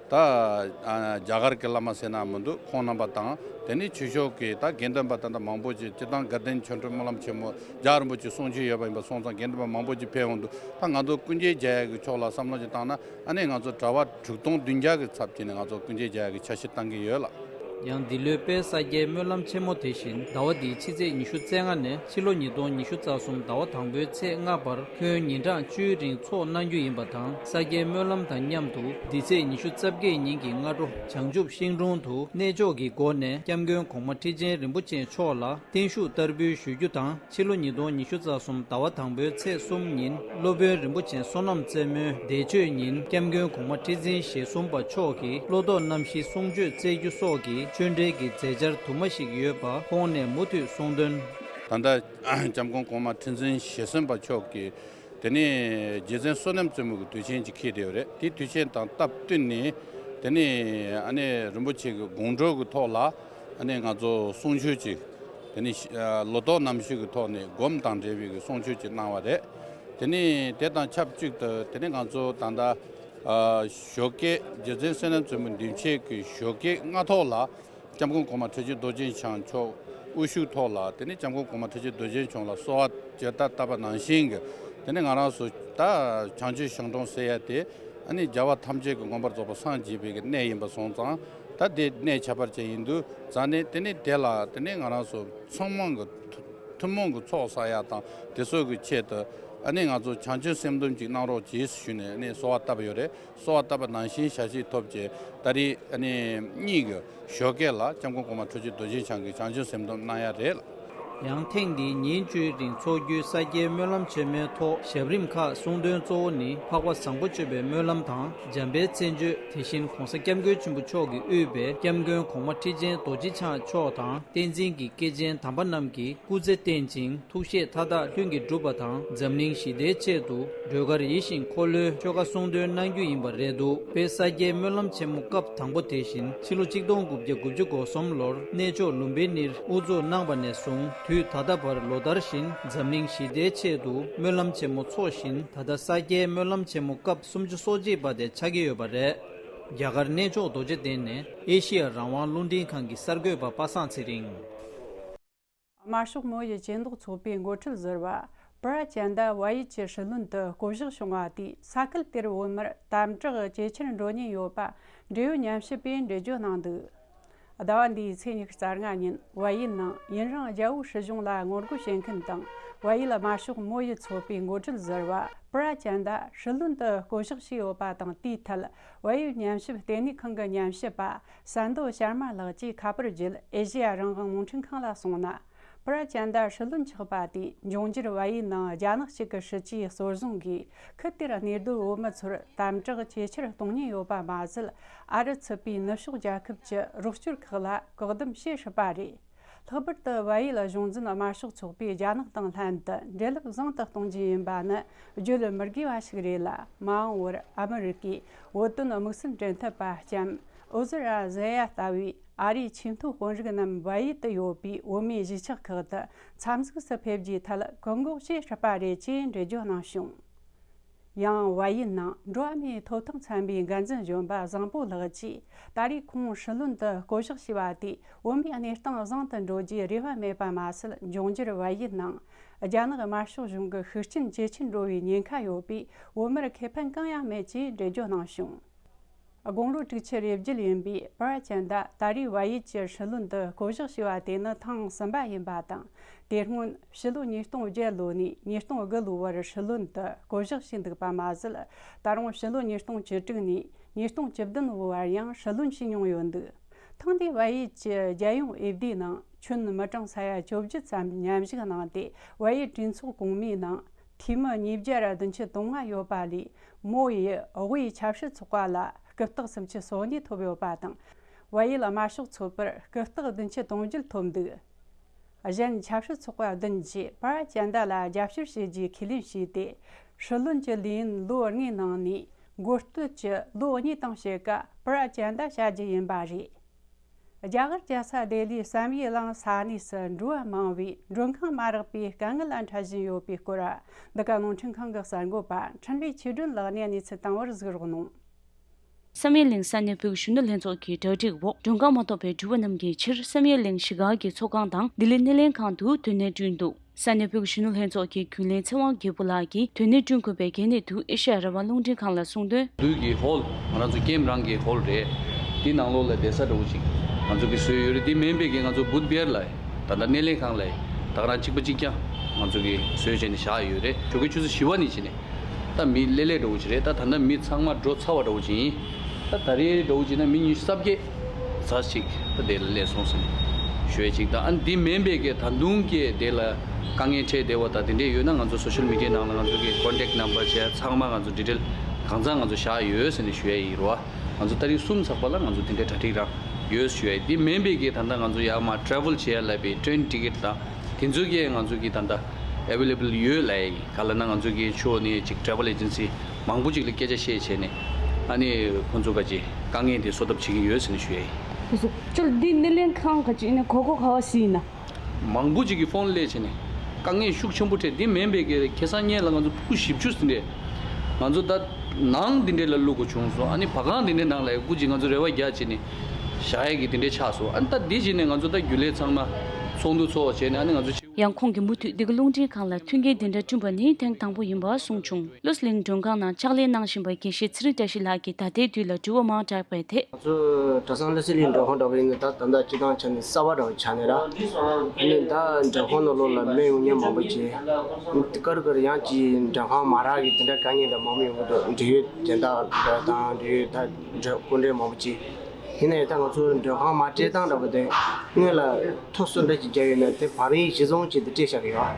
ད་ཨ་རྒྱ་གར་གྱི་བླ་མ་ཟེར་ན་མི་འདུག་ཁོང་རྣམ་པ་དང་དེ་ནས་ཆོས་ཕྱོགས་ཀྱི་ད་དགེ་འདུན་པ་ད་ལྟ་མང་པོ་ཅིག་སྤྱིར་བཏང་དགའ་ལྡན་ཆོ་འཕྲུལ་སྨོན་ལམ་ཆེན་མོ་རྒྱལ་བ་རིན་པོ་ཆེ་གསུང་ཆོས་ཡོད་པ་ཡིན་པ་སོང་ཙང་དགེ་འདུན་པ་མང་པོ་ཅིག་ཕེབས་འོང་དུས་ད་ང་ཚོ་ཀུན་མཁྱེན་མཇལ་ཡག་གི་ཕྱོགས་ལ་བསམ་བློ་ཅིག་བཏང་ན་ཨ་ནི་ང་ཚོ་གྲྭ་པ་དྲུག་སྟོང་བདུན་བརྒྱ་གི་ཚབ་བྱས་ནས་ང་ཚོ་ཀུན་མཁྱེན་མཇལ་ཡག་གི་འཆར་གཞི་བཏང་གི་ཡོད་ལགས། ཡང་འདི་ལོའི་དཔལ་ས་སྐྱའི་སྨོན་ལམ་ཆེན་མོ་དེ་བཞིན་ཟླ་བ་འདིའི་ཕྱི་ཚེས་ཉི་ཤུ་རྩ་ལྔ་ནས་ཕྱི་ལོ་ཉིས་སྟོང་ཉི་ཤུ་རྩ་གསུམ་ཟླ་བ་དང་པོའི་ཚེས་ལྔ་བར་ཁྱོན་ཉིན་གྲངས་བཅུའི་རིང་འཚོགས་གནང་རྒྱུ་ཡིན་པ་དང་། ས་སྐྱའི་སྨོན་ལམ་དང་མཉམ་དུ་འདི་ཚེས་ཉི་ཤུ་རྩ་བརྒྱད་ཉིན་གྱི་སྔ་དྲོ་བྱང་ཆུབ་ཤིང་དྲུང་དུ་གནས་མཆོག་གི་སྒོ་ནས་སྐྱབས་མགོན་གོང་མ་ཁྲི་ཆེན་རིན་པོ་ཆེ་མཆོག་ལ་བརྟན་བཞུགས་བསྟར་འབུལ་ཞུ་རྒྱུ་དང་། ཕྱི་ལོ་ཉིས་སྟོང་ཉི་ཤུ་རྩ་གསུམ་ཟླ་བ་དང་པོའི་ཚེས་གསུམ་ཉིན་སློབ་དཔོན་རིན་པོ་ཆེ་བསོད་ནམས་རྩེ་མོའི་འདས་མཆོད་ཉིན་སྐྱབས་མགོན་གོང་མ་ཁྲི་འཛིན་ཞེ་གསུམ་པ་མཆོག་གིས་བློ་ལྡོག་རྣམ་བཞི་གསུང་ཆོས་སྩལ་རྒྱུ་སོགས་ཀྱི་ཆོས་འབྲེལ་གྱི་མཛད་འཆར་དུ་མ་ཞིག་ཡོད་པ་ཁོང་ནས་མུ་མཐུད་གསུངས་དོན། ད་ལྟ་སྐྱབས་མགོན་གོང་མ་ཁྲི་འཛིན་ཞེ་གསུམ་པ་མཆོག་གིས་དེ་ནས་རྗེ་བཙུན་བསོད་ནམས་རྩེ་མོ་གི་དུས་ཆེན་ཅིག་འཁེལ་བསྡད་ཡོད་རེད། དེ་དུས་ཆེན་དང་སྟབས་བསྟུན་ནས་དེ་ནས་ཨ་ནི་རིན་པོ་ཆེ་གི་དགོངས་གྲོལ་གྱི་ཐོག་ལ་ཨ་ནི་ང་ཚོ་གསུང་ཆོས་ཅིག་དེ་ནས་ལོ་ཏོག་རྣམ་བཞི་གི་ཐོག་ནས་སྒོམ་དང་འབྲེལ་བའི་གི་གསུང་ཆོས་ཅིག་གནང་བ་རེད། དེ་ནས་དེ་དང་ཆབས་ཅིག་ཏུ་དེ་ནས་ང་ཚོ་ད་ལྟ་ཨ་ཞོགས་ཀས་རྗེ་བཙུན་བསོད་ནམས་རྩེ་མོ་འདུས་བྱས་ཀྱི་ཞོགས་ཀས་སྔ་ཐོག་ལ་སྐྱབས་མགོན་གོང་མ་ཁྲི་ཆེན་རྡོ་རྗེ་འཆང་མཆོག་དབུ་བཞུགས་ཐོག་ལ་དེ་ནས་སྐྱབས་མགོན་གོང་མ་ཁྲི་ཆེན་རྡོ་རྗེ་འཆང་ལ་གསོལ་བ་ཇི་ལྟར་བཏབ་པ་ནང་བཞིན་གྱི་དེ་ནས་ང་རང་ཚོ་ད་བྱང་ཆུབ་ཤིང་དྲུང་ཟེར་ཡ་དེ་ཨ་ནི་རྒྱལ་བ་ཐམས་ཅད་ཀྱི་མངོན་པར་རྫོགས་པར་སངས་རྒྱས་པའི་གི་གནས་ཡིན་པ་སོང་ཙང་ད་དེ་གནས་ཁྱད་པར་ཅན་ཡིན་དུས་ཙང་ནས་དེ་ནས་དེ་ལ་དེ་ནས་ང་རང་ཚོ་ཚང་མ་གི་ཐུན་མོང་གི་ཚོགས་བསགས་ཡ་དང་དེ་ཚོ་གི་ཆེད་དུ་ཨ་ནི་ང་ཚོ་བྱང་ཆུབ་སེམས་སྡོམ་ཅིག་གནང་རོགས་གྱིས་ཞུས་ནས་ཨ་ནི་གསོལ་བ་བཏབ་ཡོད་རེད། གསོལ་བ་བཏབ་པ་ནང་བཞིན་ཞལ་བཞེས་ཐོབ་རྗེས་ད་རེས་ཨ་ནི་གཉིས་ཀྱི་ཞོགས་ཀས་ལ་སྐྱབས་མགོན་གོང་མ་ཁྲི་ཆེན་རྡོ་རྗེ་འཆང་གིས་བྱང་ཆུབ་སེམས་སྡོམ་གནང་ཡ་རེད་ལ། ཡང་ཐེངས་འདིའི་ཉིན་བཅུའི་རིང་འཚོགས་རྒྱུའི་ས་སྐྱའི་སྨོན་ལམ་ཆེན་མོའི་ཐོག་ཞབས་རིམ་ཁག་གསུང་དོན་གཙོ་བོ་ནི་འཕགས་པ་བཟང་པོ་སྤྱོད་པའི་སྨོན་ལམ་དང་འཇམ་དཔལ་མཚན་བརྗོད། དེ་བཞིན་༧གོང་ས་༧སྐྱབས་མགོན་ཆེན་པོ་མཆོག་གིས་དབུས་པའི་སྐྱབས་མགོན་གོང་མ་ཁྲི་ཆེན་རྡོ་རྗེ་འཆང་མཆོག་དང་བསྟན་འཛིན་གྱི་སྐྱེས་ཆེན་དམ་པ་རྣམས་ཀྱིས་སྐུ་ཚེ་བརྟན་ཅིང་ཐུགས་བཞེད་མཐའ་དག་ལྷུན་གྱིས་འགྲུབ་པ་དང་། འཛམ་གླིང་ཞི་བདེའི་ཆེད་དུ་སྒྲོལ་དཀར་ཡིད་བཞིན་འཁོར་ལོའི་ཆོ་ག་གསུང་དོན་གནང་རྒྱུ་ཡིན་པ་རེད་འདུག་དཔལ་ས་སྐྱའི་སྨོན་ལམ་ཆེན་མོ་སྐབས་དང་པོ་དེ་བཞིན་ཕྱི་ལོ་ཆིག་སྟོང་དགུ་བརྒྱ་དགུ་བཅུ་གོ་གསུམ་ལོར་གནས་མཆོག་ལུམ་བི་ནིར་དབུ་འཛུགས་གནང་བ་ནས་བཟུང་དུས་ད་ལྟ་བར་ལོ་ལྟར་བཞིན་འཛམ་གླིང་ཞི་བདེའི་ཆེད་དུ་སྨོན་ལམ་ཆེན་མོ་འཚོགས་བཞིན། ད་ལྟ་ས་སྐྱའི་སྨོན་ལམ་ཆེན་མོ་སྐབས་སུམ་ཅུ་སོ་གཅིག་པ་དེ་ཆགས་ཀྱི་ཡོད་པ་རེད། རྒྱ་གར་གནས་མཆོག་རྡོ་རྗེ་གདན་ནས་ཨེ་ཤི་ཡ་རང་དབང་རླུང་འཕྲིན་ཁང་གི་གསར་འགོད་པ་པ་སངས་ཚེ་རིང་། དམར་ཤོག་མོ་ཡི་ཇུས་གཏོགས་ཚོགས་པའི་འགོ་ཁྲིད་ཟུར་པ་པྲ་ཅན་ད་ཝ་ཡི་ཀྱི་སྲིད་བློན་དུ་བསྐོ་གཞག་བྱུང་བ་དེས་ས་ཁུལ་དེར་བོད་མིར་དམ་དྲག་ཇེ་ཆེར་འགྲོ་ཉེན་ཡོད་པ་འབྲེལ་ཡོད་ཉམས་ཞིབ་པས་འགྲེལ་བརྗོད་གནང་འདུག་ཟླ་བ་འདིའི་ཚེས་ཉི་ཤུ་རྩ་ལྔ་ཉིན་ཝ་ཡི་ནང་ཡུན་རིང་རྒྱལ་པོའི་སྲིད་གཞུང་ལ་ངོ་རྒོལ་བྱེད་མཁན་དང་ཝ་ཡི་དམར་ཤོག་མོ་ཡི་ཚོགས་པའི་འགོ་ཁྲིད་ཟུར་པ་པྲ་ཅན་ད་སྲིད་བློན་དུ་བསྐོ་གཞག་བྱས་ཡོད་པ་དང་། དེའི་ཐད་ཝ་ཡི་ཉམས་ཞིབ་ལྟེ་གནས་ཁང་གི་ཉམས་ཞིབ་པ་སན་དོ་ཤར་མ་ལགས་ཀྱིས་ཁ་པར་བརྒྱུད་ཨེ་ཤེ་ཡ་རང་དབང་རླུང་འཕྲིན་ཁང་ལ་གསུངས་ན། པྲ་ཅན་ད་སྲིད་བློན་ཆགས་པ་དེས་འབྱུང་འགྱུར་ཝ་ཡི་ནང་རྒྱ་ནག་གཅིག་གི་སྲིད་ཇུས་གཙོར་བཟུང་གིས་ཁུལ་དེར་གནས་སྡོད་བོད་མི་ཚོར་དམ་དྲག་ཇེ་ཆེར་གཏོང་ཉེན་ཡོད་པ་མ་ཟད། ཨ་རི་ཚུད་པའི་ནུབ་ཕྱོགས་རྒྱལ་ཁབ་ཀྱི་རོགས་སྐྱོར་ཁག་ལ་བཀག་སྡོམ་བྱེད་སྲིད་པ་རེད། ལྷག་པར་དུ་ཝ་ཡི་གཞུང་འཛིན་དམར་ཤོག་ཚོགས་པས་རྒྱ་ནག་དང་ལྷན་དུ་འབྲེལ་ལམ་བཟང་དུ་གཏོང་རྒྱུ་ཡིན་པ་ནི་བརྗོད་མི་དགོས་པ་ཞིག་རེད་ལ། མ་འོངས་པར་ཨ་མི་རི་ཀས་བོད་དོན་དམིགས་བསལ་འབྲེལ་མཐུད་པ་ལྕམ་ཨོ་ཟི་ར་ཟེ་ཡ་ལྟ་བུའི་ཨ་རིའི་ཆེས་མཐོའི་དཔོན་རིགས་རྣམས་ཝ་ཡི་དུ་ཡོད་པའི་བོད་མིའི་གཞིས་ཆགས་ཁག་ཏུ་འཚམས་གཟིགས་སུ་ཕེབས་རྒྱུའི་ཐད་བཀག་འགོག་བྱེད་སྲིད་པ་རེད་ཅེས་འགྲེལ་བརྗོད་གནང་བྱུང་། ཡང་ཝ་ཡི་ནང་འགྲོ་བ་མིའི་ཐོབ་ཐང་ཚན་པའི་འགན་འཛིན་གཞོན་པ་བཟང་པོ་ལགས་ཀྱིས་ད་རེས་ཁོང་སྲིད་བློན་དུ་བསྐོ་གཞག་བྱས་པ་དེས་བོད་མིའི་གནས་སྟངས་བཟང་དུ་འགྲོ་རྒྱུའི་རེ་བ་མེད་པ་མ་ཟད། འབྱུང་འགྱུར་ཝ་ཡི་ནང་རྒྱ་ནག་དམར་ཤོག་གཞུང་གི་ཤུགས་རྐྱེན་ཇེ་ཆེར་འགྲོ་བའི་ཉེན་ཁ་ཡོད་པས་བོད་མིར་ཁེ་ཕན་གང་ཡང་མེད་ཅེས་འགྲེལ་བརྗོད་གནང་བྱུང་། དགུང་ལོ་དྲུག་ཅུ་རེ་བརྒྱད་ཡིན་པའི་པྲ་ཅན་ད་ད་རེས་ཝ་ཡི་ཀྱི་སྲིད་བློན་དུ་བསྐོ་གཞག་བྱས་པ་དེ་ནི་ཐེངས་གསུམ་པ་ཡིན་པ་དང་། དེ་སྔོན་ཕྱི་ལོ་ཉིས་སྟོང་བརྒྱད་ལོ་ནས་ཉིས་སྟོང་དགུ་ལོའི་བར་སྲིད་བློན་དུ་བསྐོ་གཞག་བྱས་འདུག་པ་མ་ཟད། ད་རུང་ཕྱི་ལོ་ཉིས་སྟོང་བཅུ་དྲུག་ནས་ཉིས་སྟོང་བཅུ་བདུན་ལོའི་བར་ཡང་སྲིད་བློན་བྱས་མྱོང་ཡོད་འདུག་ཐེངས་འདིའི་ཝ་ཡི་ཀྱི་རྒྱལ་ཡོངས་འོས་བསྡུའི་ནང་ཁྱོན་མི་གྲངས་ས་ཡ་བཅོ་བརྒྱད་ཙམ་མཉམ་ཞུགས་གནང་སྟེ། ཝ་ཡི་གྲོས་ཚོགས་གོང་མའི་ནང་འཐུས་མི་ཉིས་བརྒྱ་ར་བདུན་ཅུ་དོན་ལྔ་ཡོད་པ་ལས། མོ་ཡི་དབུས་ཆབ་སྲིད་ཚོགས་པ་ལ་སྐུ་རྟགས་སུམ་ཅུ་སོ་གཉིས་ཐོབ་ཡོད་པ་དང་། ཝ་ཡི་དམར་ཤོག་ཚོགས་པར་སྐུ་རྟགས་བདུན་ཅུ་དོན་བརྒྱད་ཐོབ་འདུག་གཞན་ཆབ་སྲིད་ཚོགས་པ་བདུན་གྱིས་པྲ་ཅན་ད་ལ་རྒྱབ་སྐྱོར་བྱེད་རྒྱུའི་ཁས་ལེན་བྱས་ཏེ། སྲིད་བློན་གྱི་ལས་ཡུན་ལོ་ལྔའི་ནང་ནས་འགོ་སྟོད་ཀྱི་ལོ་གཉིས་དང་ཕྱེད་ཀ་པྲ་ཅན་ད་བྱ་རྒྱུ་ཡིན་པ་རེད། རྒྱ་གར་རྒྱལ་ས་ལྡི་ལིའི་བསམ་ཡས་གླིང་ས་གནས་སུ་འགྲོ་བ་མང་བོས་མགྲོན་ཁང་མ་རག་པའི་དཀའ་ངལ་ལ་འཕྲད་བཞིན་ཡོད་པའི་སྐོར། འདི་ག་རླུང་འཕྲིན་ཁང་གི་གསར་འགོད་པ་ཁྲིན་ལི་ཆོས་སྒྲོན་ལགས་ནས་གནས་ཚུལ་བཏང་བར་གཟིགས་རོགས་གནང་། བསམ་ཡས་གླིང་ས་གནས་བོད་ཀྱི་གཞོན་ནུ་ལྷན་ཚོགས་ཀྱི་གྲ་སྒྲིག་འོག་མགྲོན་ཁང་མ་ཐོབ་པའི་འགྲུལ་པ་རྣམས་ཀྱི་ཕྱིར་བསམ་ཡས་གླིང་གཞིས་ཀ་གི་ཚོགས་ཁང་དང་ལྡི་ལི་སྣེ་ལེན་ཁང་དུ་སྡོད་གནས་བསྐྲུན་འདུག་ས་གནས་བོད་ཀྱི་གཞོན་ནུ་ལྷན་ཚོགས་ཀྱི་རྒྱུན་ལས་ཚེ་དབང་རྒྱལ་པོ་ལགས་ཀྱིས་སྡོད་གནས་བསྐྲུན་དགོས་པའི་གལ་གནད་དུ་ཨེ་ཤེ་ཡ་རང་དབང་རླུང་འཕྲིན་ཁང་ལ་གསུངས་དོན། བདུད་ཀྱི་ཧོལ། ང་རང་ཚོ་ཀེམ་རང་གི་ཧོལ་རེད། དེ་ནང་ལོགས་ལ་བསྡད་ས་འདྲ་བོ་ཅིག་ང་ཚོ་གིས་བཟོས་ཡོད་རེད། དེ་མིན་པའི་གི་ང་ཚོ་བུད་བེར་ལ་ད་ལྟ་སྣེ་ལེན་ཁང་ལ་ད་ག་རང་གཅིག་པ་གཅིག་རྐྱང་ང་ཚོ་གིས་བཟོས་བྱས་ནས་བཞག་ཡོད་རེད། ཞོགས་ཀའི་ཆུ་ཚོད་བཞི་པ་ནས་བྱས་ནས་ད་མི་ལེ་ལེ་འདྲ་བོ་ཅིག་རེད། ད་ད་ལྟ་མི་ཚང་མ་འགྲོ་ཚར་བ་འདྲ་བོ་ཅིག་ཡིན། ད་ད་རེས་འདྲ་བོ་ཅིག་ན་མི་ཉི་ཤུ་རྩ་བརྒྱད་ཙམ་ཅིག་ད་དེ་ལ་སླེབས་སོང་ཟེར་ནས་ཞུ་ཡས་ཅིག་དང་། ཨ་ནི་དེ་མིན་པའི་གི་ད་དུང་གི་དེ་ལ་དཀའ་ངལ་འཕྲད་བསྡད་པ་དང་དེ་འདྲས་ཡོད་ན་ང་ཚོ་སོ་ཤལ་མི་ཌི་ཡའི་ནང་ལ་ང་ཚོ་གི་ཀོན་ཊེག་ནམ་བར་བྱས་ཚང་མ་ང་ཚོ་ཌི་ཊེལ་གང་ཚང་ང་ཚོ་བཞག་ཡོད་ཟེར་ནས་ཞུ་ཡས་ཡིན་རོ། ང་ཚོ་ཏ་རིག་གསུམ་ཚགས་པ་ལ་ང་ཚོ་དེ་འདྲའི་གྲ་སྒྲིག་རང་ཡོད་ཞུ་ཡས། དེ་མིན་པའི་གི་ད་ལྟ་ང་ཚོ་ཡར་མར་ཊེ་རེ་ཝལ་བྱེད་ཡ་ལབ་པའི་ཊེ་རེན་ཊི་ཀེ་ཊི་དང་དེ་ཚོ་གི་ང་ཚོ་གི་ད་ལྟ་ཨེ་ཝེ་ལེ་བལ་ཡོད་ལབ་ཡས་ཡིན། ག་ལབ་ན་ང་ཚོ་གི་ཕྱོགས་ནས་ཅིག་ཊེ་རེ་ཝལ་ཨེ་ཇེན་སི་མང་པོ་ཅིག་ལ་སྐད་ཆ་བཤད་བྱས་ནས་ཨ་ནི་ཁོང་ཚོ་ག་ཅིག་དཀའ་ངལ་དེ་བཟོ་ཐབས་བྱེད་ཀྱི་ཡོད་ཟེར་ནས་ཞུ་ཡས་ཡིན། དེ་ཚོ་ཅོལ་འདི་སྣེ་ལེན་ཁང་ག་ཅིག་ནས་གོ་གོ་ག་བ་སི་ཡིན་ན། མང་པོ་ཅིག་གིས་ཕོན་སླེབས་བྱས་ནས་དཀའ་ངལ་ཤུགས་ཆེན་པོ་འཕྲད། འདི་མིན་པའི་གི་ཁ་སང་ཉིན་ལ་ང་ཚོ་ཕྲུ་གུ་བཞི་བཅུ་ཟིན་རེད། ང་ཚོ་ད་ནང་འདི་འདྲས་ལ་བླུག་དགོས་བྱུང་སོང་། ཨ་ནི་བ་གང་འདི་འདྲས་ནང་ལ་སྐུ་མཁྱེན་ང་ཚོ་རེ་བ་རྒྱག་བྱས་ནས་བཞག་ཡས་ཀྱི་འདི་འདྲས་ཆགས་སོང་། ཨ་ནི་ད་འདི་བྱས་ནས་ང་ཚོ་ད་རྒྱུན་ལས་ཚང་མ་ཚོགས་འདུ་ཚོགས་བྱས་ནས་ཨ་ནི་ང་ཚོ་ཕྱི། ཡང་ཁོང་གིས་མུ་མཐུད་འདི་ག་རླུང་འཕྲིན་ཁང་ལ་མཐུན་རྐྱེན་འདི་འདྲ་བསྐྲུན་པ་ནི་ཐེངས་དང་པོ་ཡིན་པ་གསུངས་བྱུང་། བློ་གླིང་མགྲོན་ཁང་ནང་ཕྱག་ལས་གནང་བཞིན་པ་དགེ་བཤེས་ཚེ་རིང་བཀྲ་ཤིས་ལགས་ཀྱིས་ད་ལྟའི་དུས་ལ་འགྲུལ་པ་མང་དྲགས་པའི་ཐད། ང་ཚོ་གྲྭ་ཚང་བློ་གསལ་གླིང་མགྲོན་ཁང་འདྲ་བོ་ཡིན་ན་ད་ད་ལྟ་སྤྱི་བཏང་ཆ་ནས་གསར་པ་འདྲ་བོ་ཆགས་ནས་ར། ཨ་ནི་ད་མགྲོན་ཁང་ནང་ལོགས་ལ་མི་ཡོང་མཁན་མང་པོ་བྱས། ཀར་ཀར་ཡང་ཅིག་མགྲོན་ཁང་མ་རག་གི་དེ་འདྲ་དཀའ་ངལ་འདྲ་མང་པོ་ཡོང་གི་འདུག་འབྲེལ་ཡོད་དེ་འདྲ་དང་འབྲེལ་ཡོད་ད་སྐུ་མགྲོན་མང་པོ་བྱས། དེ་ནས་ད་ང་ཚོ་མགྲོན་ཁང་མ་སྤྲད་སྟངས་འདྲ་པོ་དེ་སྔོན་ལ་ཐོ་སོ་འདྲ་ཅིག་བརྒྱབ་ཡོད་ན་དེ་བར་རིང་གཞི་བཟུང་བྱས་ཏེ་སྤྲད་བཞག་གི་ཡོད།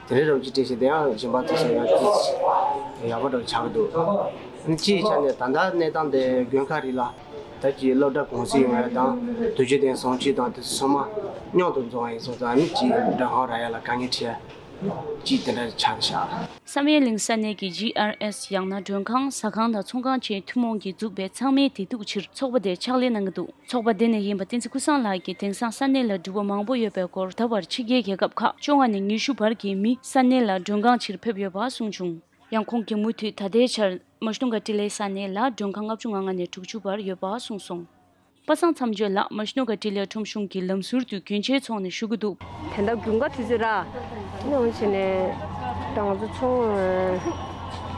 དེ་རེད་རོགས་ཀྱིས་སྤྲད་བཞག་དེ་ཡང་གཞན་པ་ཐོ་སོ་ཡང་ཡག་པོ་འདྲ་པོ་ཆགས་ཀྱི་འདུག་སྤྱིའི་ཆ་ནས་ད་ལྟ་གནས་སྟངས་དེ་དགོན་ཁག་རེ་ལ་ད་ཀྱི་སློབ་གྲྭ་གུང་སེང་ཡོང་ཡ་དང་དུས་ཆེན་དེ་བཟང་སྤྱོད་དང་དེ་ཚོ་ཚང་མ་མཉམ་དུ་འཛོམས་པ་ཡིན་སོང་ཙང་ནི་ཀྱི་མགྲོན་ཁང་རག་ཡ་ལ་དཀའ་ངལ་འཕྲད་ཡ་ཅིག་དེ་འདྲ་ཆགས་བཞག་བསམ་ཡས་གླིང་ས་གནས་ཀྱི་ཇི་ཨར་ཨེས་ཡང་ན་མགྲོན་ཁང་ཟ་ཁང་དང་ཚོང་ཁང་བཅས་ཐུན་མོང་གིས་འཛུགས་པའི་ཚང་མའི་བདེ་སྡུག་ཕྱིར་ཚོགས་པ་དེ་ཕྱག་ལས་གནང་གི་འདུག་ཚོགས་པ་དེ་ནས་ཡིན་པ་བསྟན་འཛིན་ཀུན་བཟང་ལགས་ཀྱིས་དེང་སང་ས་གནས་ལ་འགྲུལ་པ་མང་པོ་ཡོད་པའི་སྐོར། ད་བར་ཕྱི་རྒྱལ་རྒྱལ་ཁབ་ཁག་བཅོ་ལྔ་ནས་ཉི་ཤུ་བར་གྱི་མི་ས་གནས་ལ་མགྲོན་ཁང་ཕྱིར་ཕེབས་ཡོད་པ་གསུངས་བྱུང་། ཡང་ཁོང་གིས་མུ་མཐུད་ད་ལྟའི་ཆར་མ་ཤི་ནོ་ག་ཏི་ལའི་ས་གནས་ལ་མགྲོན་ཁང་ལྔ་བཅུ་ང་ལྔ་ནས་དྲུག་ཅུ་བར་ཡོད་པ་གསུངས་སོང་། པ་སངས་མཚམས་གཅོད་ལགས་མ་ཤི་ནོ་ག་ཏི་ལའི་ཁྲོམ་གཞུང་གི་ལམ་ཟུར་དུ་གྱོན་ཆས་ཚོགས་ནས་བཞུགས་ཀྱི་འདུག་ད་ལྟ་དགུན་ཁ་དུས་ཚོད་ར། ནི་འོང་བྱས་ནས་ད་ང་ཚོ་ཚོང་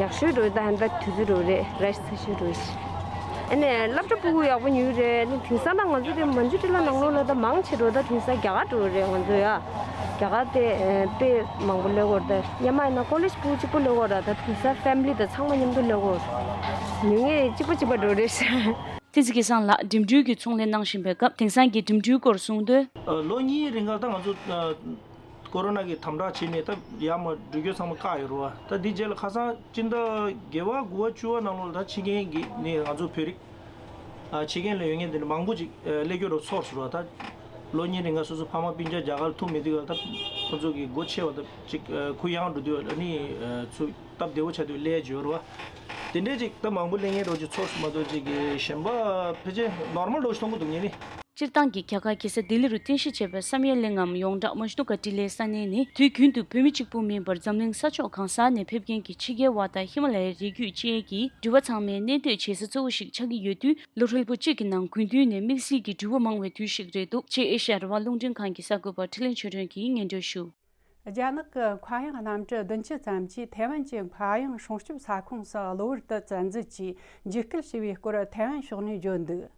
ཡག་ཤོས་འགྲོ་ད་ཧན་ད་དུས་ཚོད་འགྲོ་རེད། ར་ཤི་ཚ་ཤོས་འགྲོ་ཤི། ཨ་ནི་སློབ་གྲྭ་ཕྲུ་གུ་ཡག་པོ་ཉོས་རེད། ནི་དེང་སང་ད་ང་ཚོ་དེ་མན་ཇུ་ཊི་ལ་ནང་ལོགས་ལ་ད་མང་ཆེ་འགྲོ་ད་དེང་སང་རྒྱ་གར་འགྲོ་རེད་ང་ཚོ་ཡ། རྒྱ་གར་དེ་དཔེ་མང་པོ་སླེབས་ཡོད་རེད། ད་སྔོན་མ་ཡིན་ན་ཀོ་ལེཇ་ཕྲུ་གུ་གཅིག་པོ་སླེབས་ཡོད་རེད། ད་དེང་སང་ཕེ་མི་ལི་དང་ཚང་མ་མཉམ་དུ་སླེབས་ཡོད་རེད། ཉོ་མཁན་གཅིག་པ་གཅིག་པ་འགྲོ་རེད་ཤག་བསྟན་འཛིན་སྐལ་བཟང་ལགས་འགྲིམ་འགྲུལ་གྱི་ཚོང་ལས་གནང་བཞིན་པའི་སྐབས་དེང་སང་གི་འགྲིམ་འགྲུལ་སྐོར་གསུངས་དོན། ལོ་གཉིས་རིང་ག་ད་ང་ཚོ་ཀོ་རོ་ན་གི་དམ་དྲག་བྱས་ནས་ད་ཡར་མར་འགྲུལ་སྐྱོད་ཚང་མ་བཀག་ཡོད་རེད་བ། ད་འདི་རྗེས་ལ་ཁ་སང་སྤྱི་ཟླ་བརྒྱད་པ་དགུ་པ་བཅུ་པ་ནང་ལོགས་ལ་ད་ཕྱི་རྒྱལ་གྱི་ནས་ང་ཚོ་བོད་རིགས་ཕྱི་རྒྱལ་ལ་ཡོད་མཁན་དེ་འདྲ་མང་པོ་ཅིག་སླེབས་རྒྱུ་རུ་ཚོར་སོང་བ། ད་ལོ་གཉིས་རིང་ག་སོ་སོ་ཕ་མ་སྤུན་ཀྱག་རྒྱ་གར་ལ་ཐུག་མི་ཐུབ་ག་ད་ཁོ་ཚོ་གི་སྒོ་ཕྱེ་བ་ད་ཅིག་གུ་ཡངས་འགྲོ་དུས་ནི་ཚུར་སྟབས་བདེ་བོ་ཆགས་དུས་སླེབས་ཡོད་རེད་བ། དེ་འདྲའི་ཅིག་ད་མང་པོ་སླེབས་མཁན་འདྲ་ཅིག་ཚོར་སོང་མ་གཏོགས་ཅིག་གི་གཞན་པ་ཕལ་ཆེར་ནོར་མལ་འདྲ་ཞིག་མཐོང་གི་འདུག་ངས་ནི། སྤྱིར་བཏང་གི་རྒྱ་གར་རྒྱལ་ས་ལྡི་ལི་རུ་རྟེན་གཞི་བྱས་པའི་བསམ་ཡས་གླིང་ངམ་ཡོངས་གྲགས་མ་ཤི་ནོ་ག་ཏི་ལའི་ས་གནས་ནི་དུས་རྒྱུན་དུ་བོད་མི་གཅིག་པུ་མིན་པར་འཛམ་གླིང་ས་ཕྱོགས་གང་ས་ནས་ཕེབས་མཁན་གྱི་ཕྱི་རྒྱལ་བ་དང་ཧི་མ་ལ་ཡའི་རི་རྒྱུད་བཅས་ཀྱི་འགྲུལ་པ་ཚང་མའི་གནས་སྡོད་བྱེད་ས་གཙོ་བོ་ཞིག་ཆགས་ཀྱི་ཡོད་དུས། ལོ་ཧྲིལ་པོ་གཅིག་གི་ནང་དགུན་དུས་ནས་དམིགས་བསལ་གྱི་འགྲུལ་པ་མང་བའི་དུས་ཤིག་རེད་འདུག་ཅེས་ཨེ་ཤ་ཡ་རང་དབང་རླུང་འཕྲིན་ཁང་གི་གསར་འགོད་པ་འཕྲིན་ལས་ཆོས་སྒྲོན་གྱིས་སྙན་སྒྲོན་ཞུ། རྒྱ་ནག་གི་མཁའ་དབྱིངས་གནམ་གྲུ་བདུན་ཅུ་ཙམ་གྱིས་ཐའེ་ཝན་གྱི་མཁའ་དབྱིངས་སྲུང་སྐྱོབ་ས་ཁོངས་སུ་གློ་བུར་དུ་བཙན་འཛུལ་གྱིས་འཇིགས་སྐུལ་བྱས་པའི་སྐོར་ཐའེ་ཝན་ཕྱོགས་ནས་བརྗོད་འདུག་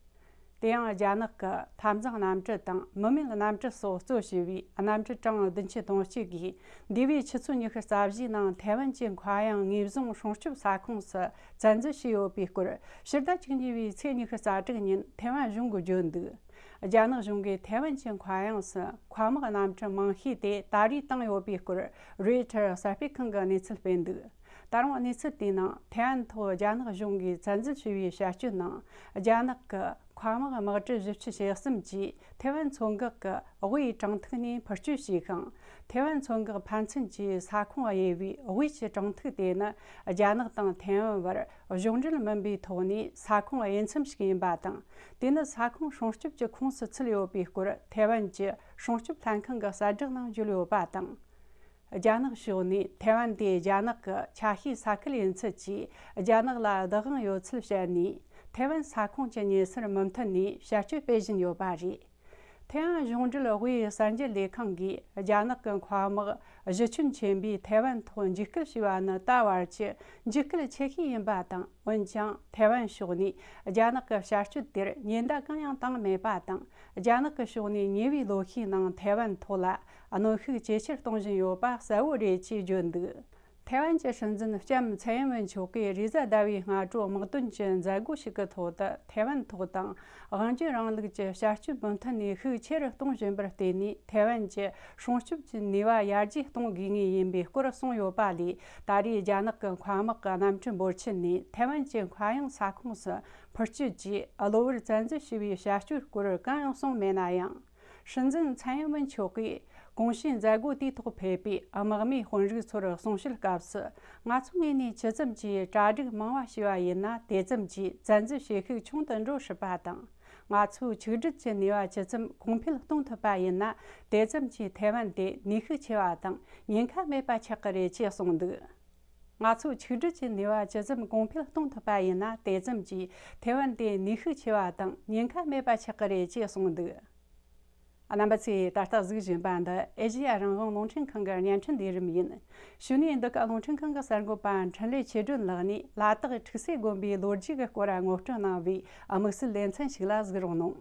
དེ་ཡང་རྒྱ་ནག་གི་ཐབ་འཛིང་གནམ་གྲུ་དང་མི་མེད་གནམ་གྲུ་སོགས་གཙོ་བྱས་པའི་གནམ་གྲུ་གྲངས་བདུན་ཅུ་དོན་གཅིག་གིས་འདས་པའི་ཆུ་ཚོད་ཉི་ཤུ་རྩ་བཞིའི་ནང་ཐའེ་ཝན་གྱི་མཁའ་དབྱིངས་ངོས་བཟུང་སྲུང་སྐྱོབ་ས་ཁོངས་སུ་བཙན་འཛུལ་བྱས་ཡོད་པའི་སྐོར། ཕྱི་ཟླ་བཅུ་གཉིས་པའི་ཚེས་ཉི་ཤུ་རྩ་དྲུག་ཉིན་ཐའེ་ཝན་གཞུང་གིས་བརྗོད་འདུག་རྒྱ་ནག་གཞུང་གིས་ཐའེ་ཝན་གྱི་མཁའ་དབྱིངས་སུ་མཁའ་དམག་གནམ་གྲུ་མང་ཤོས་དེ་ད་རེས་བཏང་ཡོད་པའི་སྐོར་རོའི་ཊར་གསར་སྤེལ་ཁང་གིས་གནས་ཚུལ་སྤེལ་འདུག་ད་རུང་གནས་ཚུལ་དེའི་ནང་ཐའེ་ཝན་ཐོག་རྒྱ་ནག་གཞུང་གིས་བཙན་འཛུལ་བྱས་པའི་བྱ་སྤྱོད་ནང་རྒྱ་ནག་གི་མཁའ་དམག་དམག་གྲུ་བཞི་བཅུ་ཞེ་གསུམ་གྱིས་ཐའེ་ཝན་མཚོ་འགག་གི་དབུས་གྲང་ཐིག་ནས་འཕུར་སྐྱོད་བྱས་ཤིང་། ཐའེ་ཝན་མཚོ་འགག་ཕན་ཚུན་གྱི་ས་ཁོངས་དབྱེ་བའི་དབུས་ཀྱི་གྲང་ཐིག་དེ་ནི་རྒྱ་ནག་དང་ཐའེ་ཝན་བར་གཞུང་འབྲེལ་མིན་པའི་ཐོག་ནས་ས་ཁོངས་དབྱེ་མཚམས་ཤིག་ཡིན་པ་དང་། དེ་ནི་ས་ཁོངས་སྲུང་སྐྱོབ་ཀྱི་ཁོངས་སུ་ཚུད་ཡོད་པའི་སྐོར་ཐའེ་ཝན་གྱི་སྲུང་སྐྱོབ་ལྷན་ཁང་གི་གསལ་བསྒྲགས་ནང་བརྗོད་ཡོད་པ་དང་། རྒྱ་ནག་ཕྱོགས་ནས་ཐའེ་ཝན་དེ་རྒྱ་ནག་གི་ཆ་ཤས་ས་ཁུལ་ཡིན་ཚུལ་གྱིས་རྒྱ་ནག་ལ་བདག་དབང་ཡོད་ཚུལ་བཤད་ནས། ཐའེ་ཝན་ས་ཁོངས་ཀྱི་ཉེ་སར་མུ་མཐུད་ནས་བྱ་སྤྱོད་སྤེལ་བཞིན་ཡོད་པ་རེད། ཐའེ་ཝན་གཞུང་འབྲེལ་དབུས་གསར་འགྱུར་ལས་ཁང་གིས་རྒྱ་ནག་གི་མཁའ་དམག་གཞི་ཁྱོན་ཆེན་པོས་ཐའེ་ཝན་ཐོག་འཇིགས་སྐུལ་བྱས་པ་ནི་ད་བར་གྱི་འཇིགས་སྐུལ་ཆེ་ཤོས་ཡིན་པ་དང་། འོན་ཀྱང་ཐའེ་ཝན་ཕྱོགས་ནས་རྒྱ་ནག་གི་བྱ་སྤྱོད་དེར་ཉེན་བརྡ་གང་ཡང་བཏང་མེད་པ་དང་། རྒྱ་ནག་གི་ཕྱོགས་ནས་ཉེ་བའི་ལོ་ཤས་ནང་ཐའེ་ཝན་ཐོག་ལ་གནོན་ཤུགས་ཇེ་ཆེར་གཏོང་བཞིན་ཡོད་པ་གསལ་བོ་རེད་ཅེས་བརྗོད་འདུག་ཐའེ་ཝན་གྱི་སྲིད་འཛིན་ལྕམ་ཚའེ་ཡིན་ཝེན་མཆོག་གིས་རེས་གཟའ་ཟླ་བའི་སྔ་དྲོ་དམག་དོན་གྱི་མཛད་སྒོ་ཞིག་གི་ཐོག་ཏུ་ཐའེ་ཝན་ཐོག་དང་དབང་སྒྱུར་རིང་ལུགས་ཀྱི་བྱ་སྤྱོད་མུ་མཐུད་ནས་ཤུགས་ཆེ་རུ་གཏོང་བཞིན་པར་བརྟེན་ནས། ཐའེ་ཝན་གྱི་སྲུང་སྐྱོབ་ཀྱི་ནུས་པ་ཡར་རྒྱས་གཏོང་དགོས་ངེས་ཡིན་པའི་སྐོར་གསུངས་ཡོད་པ་ལས། ད་རེས་རྒྱ་ནག་གི་མཁའ་དམག་གི་གནམ་གྲུ་འབོར་ཆེན་ནས་ཐའེ་ཝན་གྱི་མཁའ་དབྱིངས་ས་ཁོངས་སུ་འཕུར་སྐྱོད་ཀྱིས་གློ་བུར་བཙན་འཛུལ་བྱས་པའི་བྱ་སྤྱོད་སྐོར་གང་ཡང་གསུངས་མེད་ན་ཡང་། སྲིད་འཛིན་ཚའེ་ཡིན་ཝེན་མཆོག་གིས་གོང་ཞུས་མཛད་སྒོ་དེའི་ཐོག་ཕེབས་པའི་དམག་མིའི་དཔོན་རིགས་ཚོར་གསུང་བཤད་སྐབས་སུ། ང་ཚོའི་ངོས་ནས་ཇི་ཙམ་གྱིས་གྲ་སྒྲིག་མང་བ་བྱས་པ་ཡིན་ན། དེ་ཙམ་གྱིས་བཙན་འཛུལ་བྱེད་ཤུགས་ཆུང་དུ་འགྲོ་སྲིད་པ་དང་། ང་ཚོས་ཆིག་སྒྲིལ་གྱི་ནུས་པ་ཇི་ཙམ་གོང་འཕེལ་གཏོང་ཐུབ་པ་ཡིན་ན། དེ་ཙམ་གྱིས་ཐའེ་ཝན་དེ་ནུས་ཤུགས་ཆེ་བ་དང་ཉེན་ཁ་མེད་པ་ཆགས་ཀྱི་རེད་ཅེས་གསུངས་འདུག་ང་ཚོས་ཆིག་སྒྲིལ་གྱི་ནུས་པ་ཇི་ཙམ་གོང་འཕེལ་གཏོང་ཐུབ་པ་ཡིན་ན། དེ་ཙམ་གྱིས་ཐའེ་ཝན་དེ་ནུས་ཤུགས་ཆེ་བ་དང་ཉེན་ཁ་མེད་པ་ཆགས་ཀྱི་རེད་ཅེས་གསུངས་འདུག་རྣམ་པ་ཚོས་ད་ལྟ་གཟིགས་བཞིན་པ་འདི་ཨེ་ཤེ་ཡ་རང་དབང་རླུང་འཕྲིན་ཁང་གི་བརྙན་འཕྲིན་ལས་རིམ་ཡིན། གཞུག་ནས་འདི་ག་རླུང་འཕྲིན་ཁང་གི་གསར་འགོད་པ་འཕྲིན་ལས་ཆོས་སྒྲོན་ལགས་ནས་ལ་དྭགས་ཁྲུག་སེ་དགོན་པའི་ལོ་རྒྱུས་ཀྱི་སྐོར་ངོ་སྤྲོད་གནང་བའི་དམིགས་བསལ་ལེ་ཚན་ཞིག་ལ་གཟིགས་རོགས་གནང་།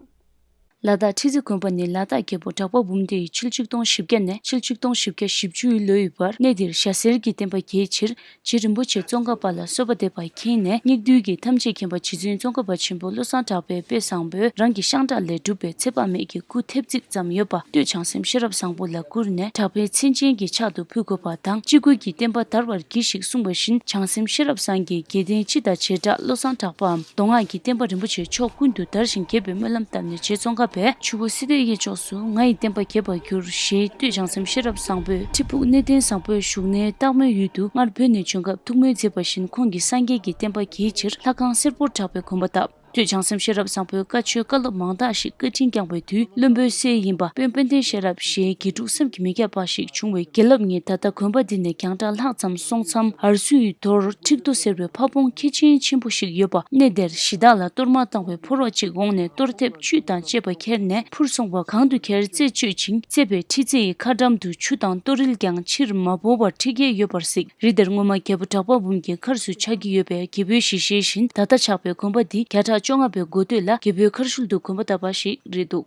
ལ་དྭགས་ཁྲི་རྩེ་དགོན་པ་ནི་ལ་དྭགས་རྒྱལ་པོ་གྲགས་པ་འབུམ་སྡེ་ཡི་ཕྱི་ལོ་ཆིག་སྟོང་བཞི་བརྒྱ་ནས་ཕྱི་ལོ་ཆིག་སྟོང་བཞི་བརྒྱ་བཞི་བཅུའི་ལོ་ཡི་བར་གནས་འདིར་ཞྭ་སེར་གྱི་བསྟན་པ་རྒྱས་ཕྱིར། རྗེ་རིན་པོ་ཆེ་ཙོང་ཁ་པ་ལ་གསོལ་བ་འདེབས་པར་མཁྱེན་ནས། སྙིགས་དུས་ཀྱི་ཐམས་ཅད་མཁྱེན་པ་རྗེ་བཙུན་ཙོང་ཁ་པ་ཆེན་པོ་བློ་བཟང་གྲགས་པའི་དཔེ་བཟང་པོས་རང་གི་ཤངས་ཁྲག་ལས་གྲུབ་པའི་ཚེ་དཔག་མེད་ཀྱི་སྐུ་ཐེབས་གཅིག་ཙམ་ཡོད་པ་སྟོད་བྱང་སེམས་ཤེས་རབ་བཟང་པོ་ལ་བསྐུར་ནས། གྲགས་པའི་མཚན་ཅན་གྱི་ཕྱག་ཏུ་ཕུལ་དགོས་པ་དང་། སྤྱི་སྒོས་ཀྱི་བསྟན་པ་དར་བར་གྱིས་ཤིག་གསུངས་པ་བཞིན། བྱང་སེམས་ཤེས་རབ་བཟང་གིས་རྒྱལ་བསྟན་སྤྱི་དང་བྱེ་བྲག་བློ་བཟང་གྲགས་པའམ་མདོ་སྔགས་ཀྱི་བསྟན་པ་རིན་པོ་ཆེ་ཕྱོགས་ཀུན་ཏུ་དར་ཞིང་རྒྱས་པའི་སྨོན་ལམ་བཏབ་ནས། རྗེ་ཙོང་ཁ་པས་ཆུ་བོ་སི་ཏའི་གཡས་ཕྱོགས་སུ་ང་ཡི་བསྟན་པ་རྒྱས་པར་འགྱུར་ཞེས་སྟོད་བྱང་སེམས་ཤེས་རབ་བཟང་པོས་ཁྲི་ཕུག་གནས་བརྟན་བཟང་པོའི་བཞུགས་གནས་སྟག་མོའི་ཡུལ་དུ་སྔར་བོད་ནས་བྱོན་སྐབས་ཐུགས་སྨོན་མཛད་པ་བཞིན། ཁོང་གིས་སངས་རྒྱས་ཀྱི་བསྟན་པ་རྒྱས་ཕྱིར་ལྷ་ཁང་སེར་པོར་གྲགས་པའི་དགོན་པ་བཏབ། སྟོད་བྱང་སེམས་ཤེས་རབ་བཟང་པོའི་བཀའ་ཆོས་བཀའ་སློབ་མང་དག་ཞིག་བཀའ་དྲིན་བསྐྱངས་པའི་དུས། བློན་པོའི་སྲས་ཡིན་པ་དཔོན་དཔལ་ལྡན་ཤེས་རབ་ཞེས་དགེ་ཕྲུག་བསམ་གྱིས་མི་ཁྱབ་པ་ཞིག་བྱུང་བས། དགེ་བསླབ་ཉིད་ད་ལྟ་དགོན་པ་འདི་ནས་རྒྱང་གྲགས་ལྷག་ཙམ་སོང་མཚམས། ཨར་སུའི་རྡོར་ཁྲིག་ཏོ་ཟེར་བའི་ཕ་བོང་ཁྱི་ཆེན་ཆེན་པོ་ཞིག་ཡོད་པ། གནས་དེར་གཞི་བདག་ལ་གཏོར་མ་བཏང་བའི་ཕོ་རོག་ཅིག་འོངས་ནས། གཏོར་ཐེབས་བཅུད་དང་བཅས་པ་ཁྱེར་ནས་འཕུར་སོང་བ། གང་དུ་ཁྱེར་རྩད་གཅོད་ཅིང་། རྩད་པའི་ཁྲི་རྩེ་ཡི་ཁ་འགྲམ་དུ་ཆུ་དང་གཏོར་རིལ་ཀྱང་ཕྱིར་མ་བོར་བར་ཁྲིད་ཀྱི་ཡོད་པར་གཟིགས། རི་དེར་སྔོན་མ་རྒྱལ་པོ་གྲགས་པ་འབུམ་གྱི་མཁར་སུ་ཆགས་ཀྱི་ཡོད་པས། རྒྱལ་པོའི་ཞལ་བཞེས་བཞིན་ད་ལྟ་ཆགས་པའི་དགོན་པ་འདི་བརྒྱ་ཕྲག་བཅོ་ལྔ་པའི་འགོ་སྟོད་ལ་རྒྱལ་པོའི་མཁར་ཤུལ་དུ་དགོན་པ་བཏབ་པ་ཞིག་རེད་འདུག།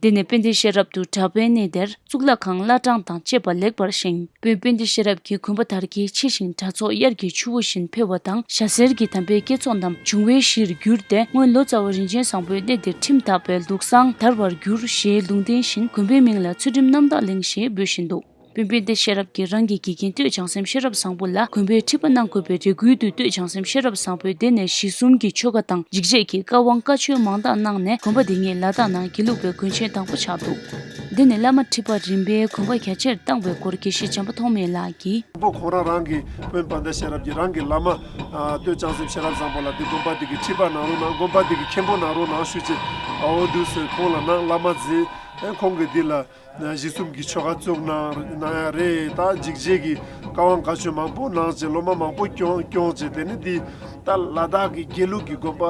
འདི་ནས་དཔལ་ལྡན་ཤེས་རབ་ཏུ་གྲགས་པའི་གནས་དེར་གཙུག་ལག་ཁང་བླ་བྲང་དང་བཅས་པ་ལེགས་པར་བཞེངས། དཔོན་དཔལ་ལྡན་ཤེས་རབ་ཀྱིས་དགོན་པ་དར་རྒྱས་ཆེ་ཞིང་དྲ་ཚོགས་དབྱར་གྱི་ཆུ་བོ་བཞིན་འཕེལ་བ་དང་། ཞྭ་སེར་གྱི་དམ་པའི་བསྐྱེད་རྫོགས་རྣམས་འབྱུང་བའི་གཞིར་གྱུར་ཏེ། སྔོན་ལོ་ཙཱ་བ་རིན་ཆེན་བཟང་པོས་གནས་འདིར་ཁྲིམས་བཏགས་པའི་ལུགས་བཟང་དར་བར་འགྱུར་ཞེས་ལུང་བསྟན་བཞིན། དགོན་པའི་མིང་ལ་ཚུལ་ཁྲིམས་རྣམ་དག་གླིང་ཞེས་འབོད་བཞིན་འདུག། དཔོན་དཔལ་ལྡན་ཤེས་རབ་ཀྱིས་རང་གི་དགེ་རྒན་སྟོད་བྱང་སེམས་ཤེས་རབ་བཟང་པོ་ལ་དགོན་པའི་ཁྲི་པ་གནང་དགོས་པའི་རེ་སྐུལ་དུ། སྟོད་བྱང་སེམས་ཤེས་རབ་བཟང་པོས་དེ་ནས་གཞི་གསུམ་གྱི་ཆོ་ག་དང་འཇིགས་བྱེད་ཀྱི་བཀའ་དབང་བཀའ་ཆོས་མང་དག་གནང་ནས། དགོན་པ་འདི་ཉིད་ལ་དྭགས་ནང་དགེ་ལུགས་པའི་དགོན་ཆེན་དང་པོ་ཆགས་འདུག། འདི་ནི་བླ་མ་ཁྲི་པ་རིམ་པས་དགོན་པ་རྒྱ་ཆེར་བཏང་བའི་སྐོར་དགེ་བཤེས་བྱམས་པ་ཐོགས་མེད་ལགས་ཀྱིས། དང་པོ་ཁོང་རང་རང་གི་དཔོན་དཔལ་ལྡན་ཤེས་རབ་ཀྱིས་རང་གི་བླ་མ་ཨ་སྟོད་བྱང་སེམས་ཤེས་རབ་བཟང་པོ་ལ་འདི་དགོན་པ་འདི་གི་ཁྲི་པ་གནང་རོགས་གནང་། དགོན་པ་འདི་གི་མཁན་པོ་གནང་རོགས་གནང་ཞུས་རྗེས། ཨོ་འདུག་ཟེར་ཁོང་ལ་གནང་། བླ་མ་མཛད། ཨེ་ཁོང་གིས་འདི་ལ་གཞི་གསུམ་གྱི་ཆོ་ག་བཙུགས་གནང་གནང་ཡ་རེད། ད་འཇིགས་བྱེད་ཀྱི་བཀའ་དབང་བཀའ་ཆོས་མང་པོ་གནང་རྗེས། སློབ་མ་མང་པོ་སྐྱོང་སྐྱོང་རྗེས། དེ་ནས་འདི་ད་ལ་དྭགས་ཀྱི་དགེ་ལུགས་ཀྱི་དགོན་པ་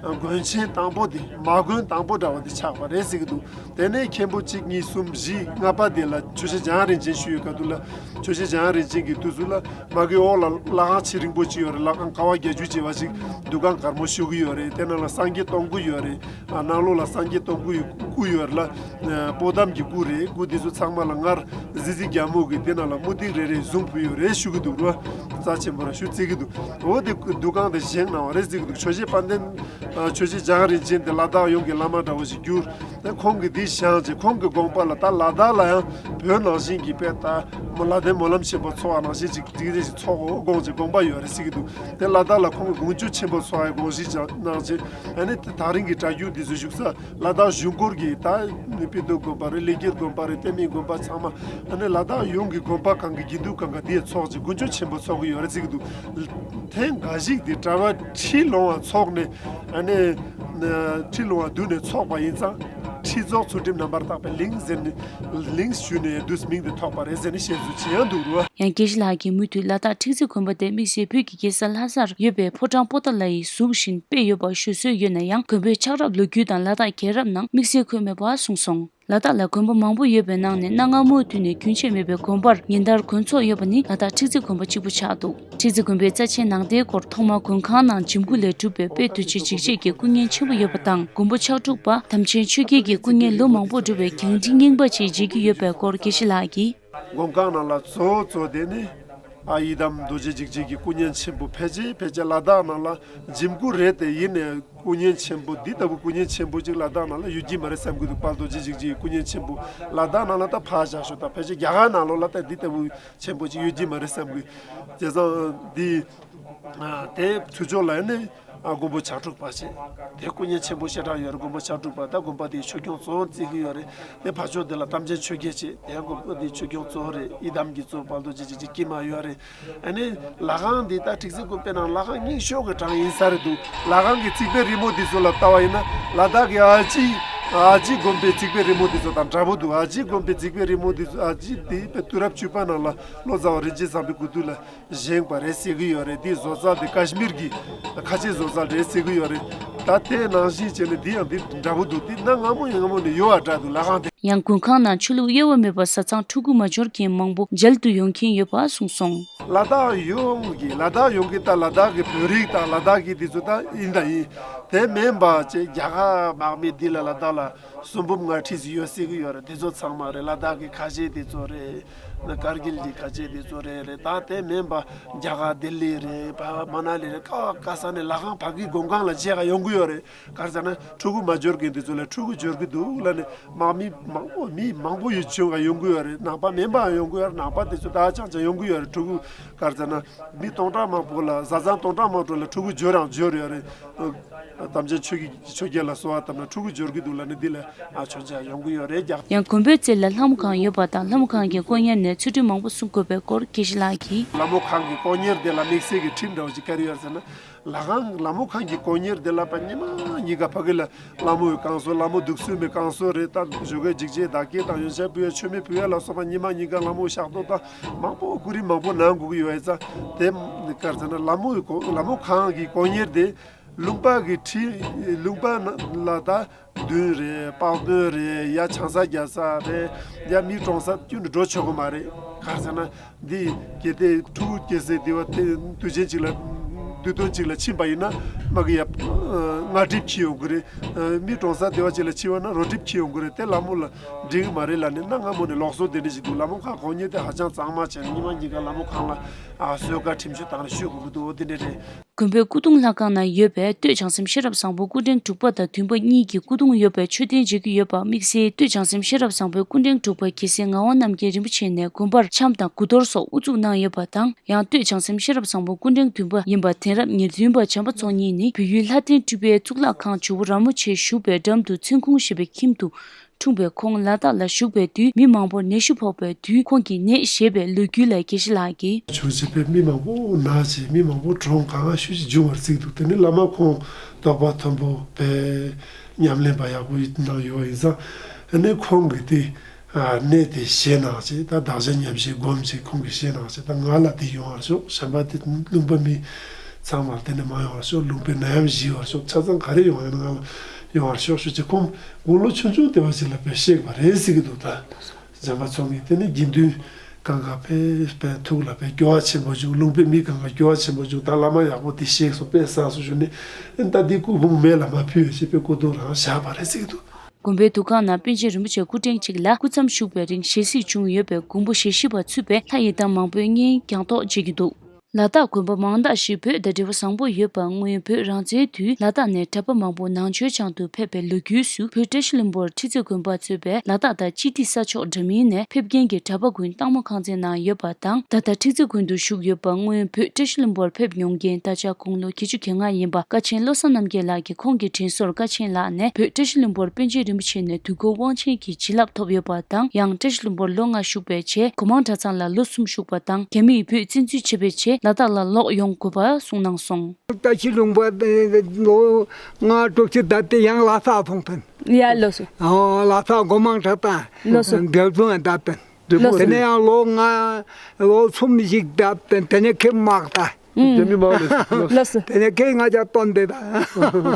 དགོན་ཆེན་དང་པོ་འདི། མ་དགོན་དང་པོ་འདྲ་བ་འདི་ཆགས་པ་རེད་ཟེར་གྱི་འདུག། དེ་ནས་མཁན་པོ་གཅིག་གཉིས་གསུམ་བཞི་ལྔ་པ་དེ་ལ་ཆོས་རྗེ་འཇམ་དབྱངས་རིན་ཆེན་ཞུ་ཡོད་ཀ་འདུག་ལ། ཆོས་རྗེ་འཇམ་དབྱངས་རིན་ཆེན་གྱི་དུས་སུ་ལ་མ་གི་འོག་ལ་ལྷ་ཁང་ཆེ་རིང་པོ་ཅིག་ཡོད་རེད། ལྷ་ཁང་ཀ་བ་བརྒྱད་ཅུ་བྱས་པ་ཅིག། འདུ་ཁང་དཀར་མོ་ཤོག་གུ་ཡོད་རེད། དེ་ནང་ལ་སངས་རྒྱས་སྟོང་སྐུ་ཡོད་རེད། ཨ་ནང་ལོགས་ལ་སངས་རྒྱས་སྟོང་སྐུ་ཡི་སྐུ་ཡོད་རེད་ལ། པོ་ཏམ་གྱི་སྐུ་རེད། སྐུ་དེ་ཚོ་ཚང་མ་ལ་སྔར་གཟི་བརྗིད་རྒྱལ་མོ་གིས་དེ་ནང་ལ་མུ་ཏིག་རེ་རེ་བཟུང་ཕུལ་ཡོད་རེད་ཞུ་གི་འདུག་ར། རྩ་ཆེན་པོ་ར་ཞུ་བརྩི་གི་འདུག། འོ་དེ་འདུ་ཁང་དེ་བཞེངས་གནང་བ་རེད་བརྩི་གི་འདུག། ཆོས་རྗེ་དཔལ་ལྡན། ཨ་ཆོས་རྗེ་འཇམ་དབྱངས་རིན་ཆེན་དེ་ལ་དྭགས་ཡོངས་ཀྱི་བླ་མ་འདྲ་བོ་ཞིག་གྱུར། དེ་ཁོང་གིས་འདི་བཞེངས་རྗེས་ཁོང་གི་དགོངས་པ་ལ་ད་ལ་དྭགས་ལ་ཡང་བོད་ནང་བཞིན་གྱི་དཔེ་ལྟ་མོ་ལ་དྭགས་སྨོན་ལམ་ཆེན་པོ་ཚོགས་པ་ནང་བཞིན་ཅིག་ཅིག་རེ་ཞིག་ཚོགས་དགོས་དགོངས་རྗེས་དགོངས་པ་ཡོད་རེད་བརྩི་གི་འདུག། དེ་ལ་དྭགས་ལ་ཁོང་གིས་དགུང་ཆོས་ཆེན་པོ་ཚོགས་ཡ་དགོངས་གཞི་བཞག་གནང་རྗེས། ཨ་ནི་དེ་ད་རིང་གི་གྲྭ་རྒྱུན་འདི་ཚོ་བཞུགས་ས་ལ་དྭགས་གཞུང་སྐོར་གྱི་ད་ནི་དཔེ་སྟོན་དགོན་པ་རེད། ལེགས་སྐྱེས་དགོན་པ་རེད། བསྟན་མའི་དགོན་པ་ཚང་མ། ཨ་ནི་ལ་དྭགས་ཡོངས་ཀྱི་དགོན་པ་གང་གི་དགེ་འདུན་གང་ག་འདི་ཡ་ཚོགས་རྗེས་དགུང་ཆོས་ཆེན་པོ་ཚོགས་ཀྱི་ཡོད་རེད་བརྩི་གི་འདུག། ཐེངས་འགའ་ཞིག་འདི་གྲྭ་པ་ཁྲི་ལོང་བ་ཚོགས་ནས། ཨ་ནི་ཁྲི་ལོང་བ་འདུས་ནས་ཚོགས་པ་ཡིན་ཙང་། ཁྲི་རྫོགས་ཚུལ་ཁྲིམས་རྣམ་པར་དག་པའི་གླིང་ཟེར་ནས་གླིང་ཞུས་ནས་འདུས་མིང་དེ་ཐོགས་པ་རེད་ཟེར་ནས་བཤད་ཚུལ་ཅིག་ཡང་འདུག་རོ། ཡང་དགེ་བཤེས་ལགས་ཀྱིས་མུ་མཐུད་ལ་དྭགས་ཁྲི་རྩེ་དགོན་པ་དེ་དམིགས་བསལ་བོད་ཀྱི་རྒྱལ་ས་ལྷ་སར་ཡོད་པའི་ཕོ་བྲང་པོ་ཏཱ་ལ་ཡི་གཟུགས་བཞིན་དཔེ་ཡོད་པ་ཞུ་སྲོལ་ཡོད་ན་ཡང་། དགོན་པའི་ཆགས་རབས་ལོ་རྒྱུས་དང་ལ་དྭགས་རྒྱལ་རབས་ནང་དམིགས་བསལ་འཁོད་མེད་པ་གསུངས་སོང་། ལ་དྭགས་ལ་དགོན་པ་མང་པོ་ཡོད་པའི་ནང་ནས་གནའ་སྔ་མོའི་དུས་ནས་རྒྱུན་ཆད་མེད་པའི་དགོན་པར་ཉིན་ལྟར་དགོན་ཚོགས་ཡོད་པ་ནི་ལ་དྭགས་ཁྲི་རྩེ་དགོན་པ་གཅིག་པུ་ཆགས་འདུག། ཁྲི་རྩེ་དགོན་པའི་རྩ་ཆེའི་ནང་རྟེན་སྐོར། ཐོག་མར་མགོན་ཁང་ནང་འཇིམ་སྐུ་ལས་གྲུབ་པའི་དཔལ་རྡོ་རྗེ་འཇིགས་བྱེད་ཀྱི་སྐུ་བརྙན་ཆེན་པོ་ཡོད་པ་དང་། མགོན་པོ་ཕྱག་དྲུག་པ་དམ་ཅན་ཆོས་རྒྱལ་གྱི་སྐུ་བརྙན་ལོ་མང་པོ་འགྲོ་བའི་རྒྱང་འཕྲིན་རྙིང་པ་ཅིག་མཇལ་རྒྱུ་ཡོད་པའི་སྐོར་དགེ་བཤེས་ལགས་ཀྱིས། མགོན་ཁང་ནང་ལ་གཙོ་བོ་གཙོ་དེ་ནི་ཨ་ཡི་དམ་རྡོ་རྗེ་འཇིགས་བྱེད་ཀྱི་སྐུ་བརྙན་ཆེན་པོ་ཕལ་ཆེར་ཕལ་ཆེར་ལ་དྭགས་ནང་ལ་འཇིམ་སྐུ་རེད་དེ། ཡིན་ནའི་སྐུ་བརྙན་ཆེན་པོ་འདི་ལྟ་བུ་སྐུ་བརྙན་ཆེན་པོ་ཅིག་ལ་དྭགས་ནང་ལ་ཡོད་ཀྱི་མ་རེད་བསམ་གྱི་འདུག། དཔལ་རྡོ་རྗེ་འཇིགས་བྱེད་ཀྱི་སྐུ་བརྙན་ཆེན་པོ་ལ་དྭགས་ནང་ལ་ད་ཕར་བཞག་ཤོག། ད་ཕལ་ཆེར་རྒྱ་གར་ནང་ལོགས་ལ་ད་འདི་ལྟ་བུ་ཆེན་པོ་ཅིག་ཡོད་ཀྱི་མ་རེད་བསམ་གྱི། བྱས་ཙང་འདི་ཨ་དེ་ཚུར་ཕྱོགས་ལ་ནི་ཨ་མགོན་པོ་ཕྱག་དྲུག་པ་བྱས། དེ་སྐུ་བརྙན་ཆེན་པོ་ཞེ་དྲག་ཡོད་རེད། མགོན་པོ་ཕྱག་དྲུག་པ་ད་དགོན་པ་དེའི་ཆོས་སྐྱོང་གཙོ་བོ་བརྩི་གི་ཡོད་རེད། དེ་ཕར་ཕྱོགས་དེ་ལ་དམ་ཅན་ཆོས་རྒྱལ་བྱས། དེ་དགོན་པ་དེའི་ཆོས་སྐྱོང་གཙོ་བོ་རེད། ཡི་དམ་གྱི་གཙོ་བོ་དཔལ་རྡོ་རྗེ་འཇིགས་བྱེད་ཀྱི་དཀྱིལ་མ་ཡོད་རེད། ཨ་ནི་ལ་ཁང་འདི་ད་ཁྲི་རྩེ་དགོན་པའི་ནང་ལ་ཁང་རྙིང་ཤོས་ཀྱི་གྲངས་ཡིན་ས་རེད་འདུག། ལ་ཁང་གི་རྩིག་པའི་རི་མོ་འདི་ཚོ་ལ་ལྟ་བ་ཡིན་ན་ལ་དྭགས་ཀྱི་ཨ་ཅི་ཨ་ཅི་དགོན་པའི་རྩིག་པའི་རི་མོ་འདི་ཚོ་དང་འདྲ་པོ་འདུག། ཨ་ཅི་དགོན་པའི་རྩིག་པའི་རི་མོ་འདི་ཚོ། ཨ་ཅི་འདི་དཔེ་དུས་རབས་བཅུ་པ་ནང་ལ་ལོ་ཙཱ་བ་རིན་ཆེན་བཟང་པོའི་སྐུ་དུས་ལ་བཞེངས་པ་རེད་ཟེར་གྱི་ཡོད་རེད། འདི་བཟོ་རྩལ་འདི་ཀ་ཤི་མིར་གྱི་ཁ་ཆེའི་བཟོ་རྩལ་རེད་ཟེར་གྱི་ཡོད་རེད། ད་དེ་ནང་བཞིན་བྱས་ནས་འདི་ཡང་འདི་འདྲ་པོ་འདུག། འདི་གནའ་སྔ་མོ་ཡིན་སྔ་མོ་ནས་ཡོད་པ་འདྲ་འདུག། ལ་ཁང་དེ། ཡང་མགོན་ཁང་ནང་ཆོས་ལུགས་དབྱེ་བ་མེད་པར་བཟའ་ཚང་ཕྲུ་གུ་མ་འབྱོར་མཁན་མང་པོ་མཇལ་དུ་ཡོང་མཁན་ཡོད་པ་གསུངས་སོང་། ལ་དྭགས་ཡོངས་ཀྱི་ལ་དྭགས་ཡོངས་ཀྱི་ད་ལ་དྭགས་ཀྱི་བོད་རིགས་དང་ལ་དྭགས་ཀྱི་དེ་ཚོ་ད་ཡིན་ད་ཡིན། དེ་མིན་པ་ཅིག་རྒྱ་གར་དམག་མི་འདི་ལ་ལ་དྭགས་ལ་གསོན་འབུམ་ལྔ་ཁྲི་ཙམ་ཡོད་སྲིད་ཀྱི་ཡོད་རེད། དེ་ཚོ་ཚང་མ་རེད། ལ་དྭགས་ཀྱི་ཁ་ཆེ་དེ་ཚོ་རེད། ཀར་གིལ་གྱི་ཁ་ཆེ་དེ་ཚོ་རེད་རེད། ད་དེ་མིན་པ་རྒྱ་གར་ལྡི་ལི་རེད། ཕ་མ་ན་ལི་རེད། ཀ་ཀ་ས་ནས་ལ་ཁང་ཕ་གི་མགོན་ཁང་ལ་མཇལ་ག་ཡོང་གི་ཡོད་རེད། ག་རེ་ཟེར་ན་ཕྲུ་གུ་མ་འབྱོར་མཁན་དེ་ཚོ་ལ་ཕྲུ་གུ་འབྱོར་གི་འདུག་ལབ་ནས་དམག་མི་མང་པོ་མི་མང་པོ་ཡོད་བྱུང་ག་ཡོང་གི་ཡོད་རེད། ནང་པ་མིན་པའང་ཡོང་གི་ཡོད་རེད། ནང་པ་དེ་ཚོ་ད་ཅང་ཅང་ཡོང་གི་ཡོད་རེད། ཕྲུ་གུ་ག་རེ་ཟེར་ན་མི་སྟོང་ཕྲག་མང་པོ་ལ་བཟའ་ཚང་སྟོང་ཕྲག་མང་པོ་ལ་ཕྲུ་གུ་འབྱོར་ཡང་འབྱོར་ཡོད་རེད། ཨ་དམ་ཅན་ཆོས་ཀྱི་ཆོས་རྒྱལ་ལ་གསོལ་བ་བཏབ་ན་ཕྲུ་གུ་འབྱོར་གི་འདུག་ལབ་ནས་འདི་ལ་ཨ་མཆོད་མཇལ་ཡོང་གི་ཡོད་རེད་རྒྱག་ཡང་དགོན་པའི་རྩེ་ལ་ལྷ་མོ་ཁང་ཡོད་པ་དང་ལྷ་མོ་ཁང་གི་དཀོན་གཉེར་ནས་ཚུལ་ཁྲིམས་མང་པོ་སྲུང་དགོས་པའི་སྐོར་དགེ་བཤེས་ལགས་ཀྱིས། ལྷ་མོ་ཁང་གི་དཀོན་གཉེར་དེ་ལ་དམིགས་བསལ་གྱི་ཁྲིམས་འདྲ་བོ་ཅིག་ག་རེ་ཡོད་ཟེར་ན། ལྷ་ཁང་ལྷ་མོ་ཁང་གི་དཀོན་གཉེར་དེ་ལ་པ་ཉི་མ་ཉི་ག་ཕ་གི་ལ་ལྷ་མོ་ཡི་བསྐང་གསོ་ལྷ་མོ་བདུག་སྤོས་མའི་བསྐང་གསོ་རེད། ད་ཞོགས་ཀའི་འཇིགས་བྱེད་བདག་བསྐྱེད་དང་ཡོན་ཆབ་ཕུལ་ཡ་མཆོད་མེ་ཕུལ་ཡ་ལ་སོགས་པ་ཉི་མ་ཉི་ག་ལྷ་མོ་ཡི་ཕྱག་རྡོར་དང་མང་པོ་སྐུ་རིམ་མང་པོ་གནང་དགོས་ཀྱི་ཡོད་ཡ་ཙང་དེ་ག་རེ་ཟེར་ན་ལྷ་མོ་ཡི་ལྷ་མོ་ཁང་གི་དཀོན་གཉེར་དེ། ལུང་པ་གི་ཁྲི། ལུང་པ་ན་ལ་ད་མདུན་རེད། དཔལ་མདུན་རེད། ཡ་ཆང་ས་རྒྱག་ས་རེད། ཡ་མི་གྲོངས་ས་ཁྱོན་ནས་འགྲོ་ཆོག་གི་མ་རེད། ག་རེ་ཟེར་ན་འདི་གལ་ཏེ་ཕྲུ་གུ་སྐྱེ་སའི་སྡེ་བ་དེ་དུས་ཆེན་གཅིག་ལ་དུས་སྟོན་གཅིག་ལ་ཕྱིན་པ་ཡིན་ན་མ་གི་ཡ་ལྔ་གྲིབ་འཁྱེར་ཡོང་གི་རེད། མི་གྲོངས་ས་སྡེ་བ་གཅིག་ལ་ཕྱིན་པ་ན་རོ་གྲིབ་འཁྱེར་ཡོང་གི་རེད། དེ་ལ་མོ་ལ་འགྲིག་གི་མ་རེད་ལབ་ནས་གནའ་སྔ་མོ་ནས་ལུགས་སྲོལ་དེ་འདྲ་ཞིག་འདུག་ལ་མོ་ཁ་གོང་ཉེ་དེ་ཧ་ཅང་གཙང་མ་བྱས་ནས་ཉི་མ་གཉིས་ཀ་ལ་མོ་ཁང་ལ་ཨ་གསོལ་ཁ་ཁྲིམས་གཅོད་བཏང་ནས་ཞུ་དགོས་ཀྱི་འདུག་འོ་དེ་འདྲ་རེད། དགོན་པའི་སྐུ་གདུང་ལྷ་ཁང་ན་ཡོད་པའི་སྟོད་བྱང་སེམས་ཤེས་རབ་བཟང་པོ་སྐུ་ཕྲེང་དྲུག་པ་དང་བདུན་པ་གཉིས་ཀྱི་སྐུ་གདུང་ཡོད་པའི་མཆོད་རྟེན་མཇལ་རྒྱུ་ཡོད་པ་དམིགས་བསལ་སྟོད་བྱང་སེམས་ཤེས་རབ་བཟང་པོའི་སྐུ་ཕྲེང་དྲུག་པ་རྒྱལ་སྲས་ངག་དབང་རྣམ་རྒྱལ་རིན་པོ་ཆེ་ནས་དགོན་པར་འཆམ་དང་དགུ་གཏོར་སོགས་དབུ་བཙུགས་གནང་ཡོད་པ་དང་། ཡང་སྟོད་བྱང་སེམས་ཤེས་རབ་བཟང་པོ་སྐུ་ཕྲེང་བདུན་པ་ཡིན་པ་དེང་རབས་ཉེར་བདུན་པ་བྱམས་པ་ཚོགས་གཉིས་ནི་བོད་ཡུལ་ལྷ་ལྡན་སྤྲུལ་པའི་གཙུག་ལག་ཁང་ཇོ་བོ་ར་མོ་ཆེ་བཞུགས་པའི་འགྲམ་དུ་མཚན་ཁུང་ཞེས་པའི་ཁྱིམ་དུ། འཁྲུངས་པའི་ཁོང་ལ་དྭགས་ལ་བཞུགས་པའི་དུས་མི་མང་པོར་ནད་གཞི་ཕོག་པའི་དུས་ཁོང་གིས་ནད་བཞེས་པའི་ལོ་རྒྱུས་ལ་དགེ་བཤེས་ལགས་ཀྱིས། བྱུང་བྱས་པས་མི་མང་པོ་ན་བྱས་མི་མང་པོ་གྲོངས་གང་ག་ཤུལ་ཅིག་བྱུང་བར་བརྩིས་འདུག་དེ་ནི་བླ་མ་ཁོང་རྟོགས་པ་མཐོན་པོ་པའི་ཉམས་ལེན་པ་ཡག་པོ་གནང་ཡོད་པ་ཡིན་ཙང་ཨ་ནི་ཁོང་གིས་དེ་གནས་དེ་བཞེས་གནང་བྱས་ད་བདག་ཅག་ཉམས་བཞེས་སྒོམ་བྱས་ཁོང་གིས་བཞེས་གནང་བྱས་ད་ང་ལ་དེ་ཡོང་བར་ཤོག་གཞན་པ་དེ་ལུང་པ་མི་ཚང་མར་དེ་ནི་མ་ཡོང་བར་ཤོག་ལུང་པའི་ནད་ཡམས་ཞི་བར་ཤོག་ཆ་ཚང་ག་རེ་ཡོང་ཡང་ང་ལ་ཡོང་བར་ཤོག་ཞུ་ཅེས་ཁོང་དགུང་ལོ་ཆུང་ཆུང་དེ་བ་ཞིག་ལ་དཔེ་གཤེགས་པ་རེད་ཟེར་གྱི་འདུག་ད་བྱམས་པ་ཚོགས་གཉིས་དེ་ནི་དགེ་འདུན་གང་ག་དཔེ་དཔེ་ཐུགས་ལ་དཔེ་སྐྱོ་བ་ཆེན་པོ་བྱུང་། ལུང་པའི་མི་གང་ག་སྐྱོ་བ་ཆེན་པོ་བྱུང་། ད་བླ་མ་ཡག་པོ་དེ་གཤེགས་སོང་དཔེ་བསགས་སོང་ཞུ་ནས་ཨེ་ད་འདི་སྐུ་ཕུང་མེ་ལ་མ་ཕུལ་ཞེས་པའི་སྐུ་གདུང་རང་བཞག་པ་རེད་ཟེར་གྱི་འདུག་དགོན་པའི་འདུ་ཁང་ནང་པཎ་ཆེན་རིན་པོ་ཆེ་སྐུ་ཕྲེང་གཅིག་ལ་སྐུ་མཚམས་བཞུགས་པའི་རིང་ཞལ་གཟིགས་བྱུང་ཡོད་པའི་མགོན་པོ་ཞལ་བཞི་པ་ཚུད་པའི་ལྷ་ཡི་དམ་མང་པོའི་བསྙེན་རྒྱང་ཐོག་མཇལ་རྒྱུ་འདུག་ལ་དྭགས་དགོན་པ་མང་དག་ཞིག་བོད་དང་འབྲེལ་བ་བཟང་པོ་ཡོད་པ། སྔོན་བོད་རང་བཙན་དུས་ལ་དྭགས་ནས་གྲྭ་པ་མང་པོ་ནང་ཆོས་སྦྱང་དུ་ཕེབས་པའི་ལོ་རྒྱུས་སུ་བོད་བཀྲ་ཤིས་ལྷུན་པོར་ཁྲི་རྩེ་དགོན་པ་གཙོས་པའི་ལ་དྭགས་དང་སྤྱི་ཏི་ས་ཕྱོགས་འདྲ་མིན་ནས་ཕེབས་མཁན་གྱི་གྲྭ་པ་ཀུན་སྟག་མོ་ཁང་ཚན་ནང་ཡོད་པ་དང་། ད་ལྟ་ཁྲི་རྩེ་དགོན་དུ་བཞུགས་ཡོད་པ། སྔོན་བོད་བཀྲ་ཤིས་ལྷུན་པོར་ཕེབས་མྱོང་མཁན་ད་ཆ་དགུང་ལོ་བརྒྱད་ཅུ་གྱ་ལྔ་ཡིན་པ་ཀ་ཆེན་བློ་བཟང་རྣམ་རྒྱལ་ལགས་ཀྱིས་ཁོང་གི་དྲིན་གཟོར་ཀ་ཆེན་ལགས་ནས་བོད་བཀྲ་ཤིས་ལྷུན་པོར་པཎ་ཆེན་རིན་པོ་ཆེ་ནས་དུས་འཁོར་དབང་ཆེན་གྱི་བྱིན་རླབས་ཐོབ་ཡོད་པ་དང་། ཡང་བཀྲ་ཤིས་ལྷུན་པོར་ལོ་ལྔ་བཞུགས་པའི་རྗེས་གོ་མང་གྲྭ་ཚང་ལ་ལོ་གསུམ་བཞུགས་པ་དང་། རྒྱ་མིས་བོད་བཙན་འཛུལ་བྱས་པའི་རྗེས་ལ་དྭགས་ལ་ལོག་ཡོང་དགོས་པ་གསུངས་གནང་སོང་། བཀྲ་ཤིས་ལྷུན་པོ་ལོ་ལྔ་དྲུག་ཅུ་ད་ལྟ་ཡང་ལྷ་ས་ཕོངས་ཐོན། ཡ་ལོ་སོ། ཨོ་ལྷ་ས་སྒོ་མང་གྲྭ་ཚང་ལོ་སོ། འབྲས་སྤུངས་ད་ཕན། ལོ་སོ། དེ་ནས་ཡང་ལོ་ལྔ་ལོ་གསུམ་ཞིག་ད་ཕན་དེ་ནས་ཁྱེད་དམག་ད། རྒྱ་མི་དམག་ལས་ལོ་སོ། དེ་ནས་ཁྱེད་ང་ཅག་སྟོན་པའི་ད།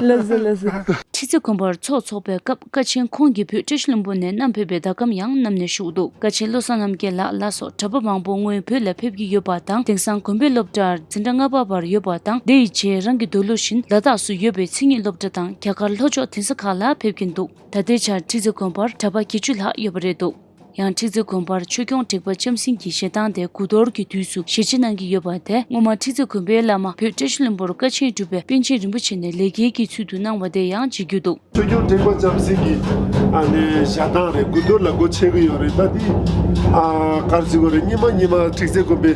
ལོ་སོ་ལོ་སོ། ཁྲི་རྩེ་དགོན་པར་ཚོགས་འཚོགས་པའི་སྐབས་ཀ་ཆེན་ཁོང་གིས་བོད་བཀྲ་ཤིས་ལྷུན་པོ་ནས་བསྣམས་ཕེབས་པའི་ཟླ་གམ་ཡང་བསྣམས་ནས་བཞུགས་འདུག་ཀ་ཆེན་བློ་བཟང་རྣམ་རྒྱལ་ལགས་ལ་སོགས་གྲྭ་པ་མང་པོ་སྔོན་བོད་ལ་ཕེབས་ཀྱི་ཡོད་པ་དང་། དེང་སང་དགོན་པའི་སློབ་གྲྭར་འཛིན་གྲྭ་ལྔ་པ་བར་ཡོད་པ་དང་། དེ་ཡི་རྗེས་རང་གི་འདོད་བློ་བཞིན་ལ་དྭགས་སུ་ཡོད་པའི་མཚན་ཉིད་སློབ་གྲྭ་དང་རྒྱ་གར་ལྷོ་ཕྱོགས་གདན་ས་ཁག་ལ་ཕེབས་ཀྱིན་འདུག་ད་ལྟའི་ཆར་ཁྲི་རྩེ་དགོན་པར་གྲྭ་པ་བརྒྱད་ཅུ་ལྷག་ཡོད་པ་རེད་འདུག་ཡང་ཁྲི་རྩེ་དགོན་པར་ཆོས་སྐྱོང་དྲེགས་པ་ལྕམ་སྲིང་གི་ཞལ་ཐང་དེ་དགུ་གཏོར་གྱི་དུས་སུ་ཞལ་ཕྱེ་གནང་གི་ཡོད་པ་དེ་སྔོན་མ་ཁྲི་རྩེ་དགོན་པའི་བླ་མ་བོད་བཀྲ་ཤིས་ལྷུན་པོར་ཀ་ཆེན་སྒྲུབ་པའི་པཎ་ཆེན་རིན་པོ་ཆེ་ནས་ལས་འགུལ་གྱི་ཚུལ་དུ་གནང་བ་དེ་ཡང་མཇལ་རྒྱུ་འདུག་ཆོས་སྐྱོང་དྲེགས་པ་ལྕམ་སྲིང་གི་ཨ་ནི་ཞལ་ཐང་རེད། དགུ་གཏོར་ལ་སྒོ་ཕྱེ་གི་ཡོད་རེད། ད་འདི་ཨ་ག་རེ་ཟེར་དགོས་རེད། སྔོན་མ་སྔོན་མ་ཁྲི་རྩེ་དགོན་པའི་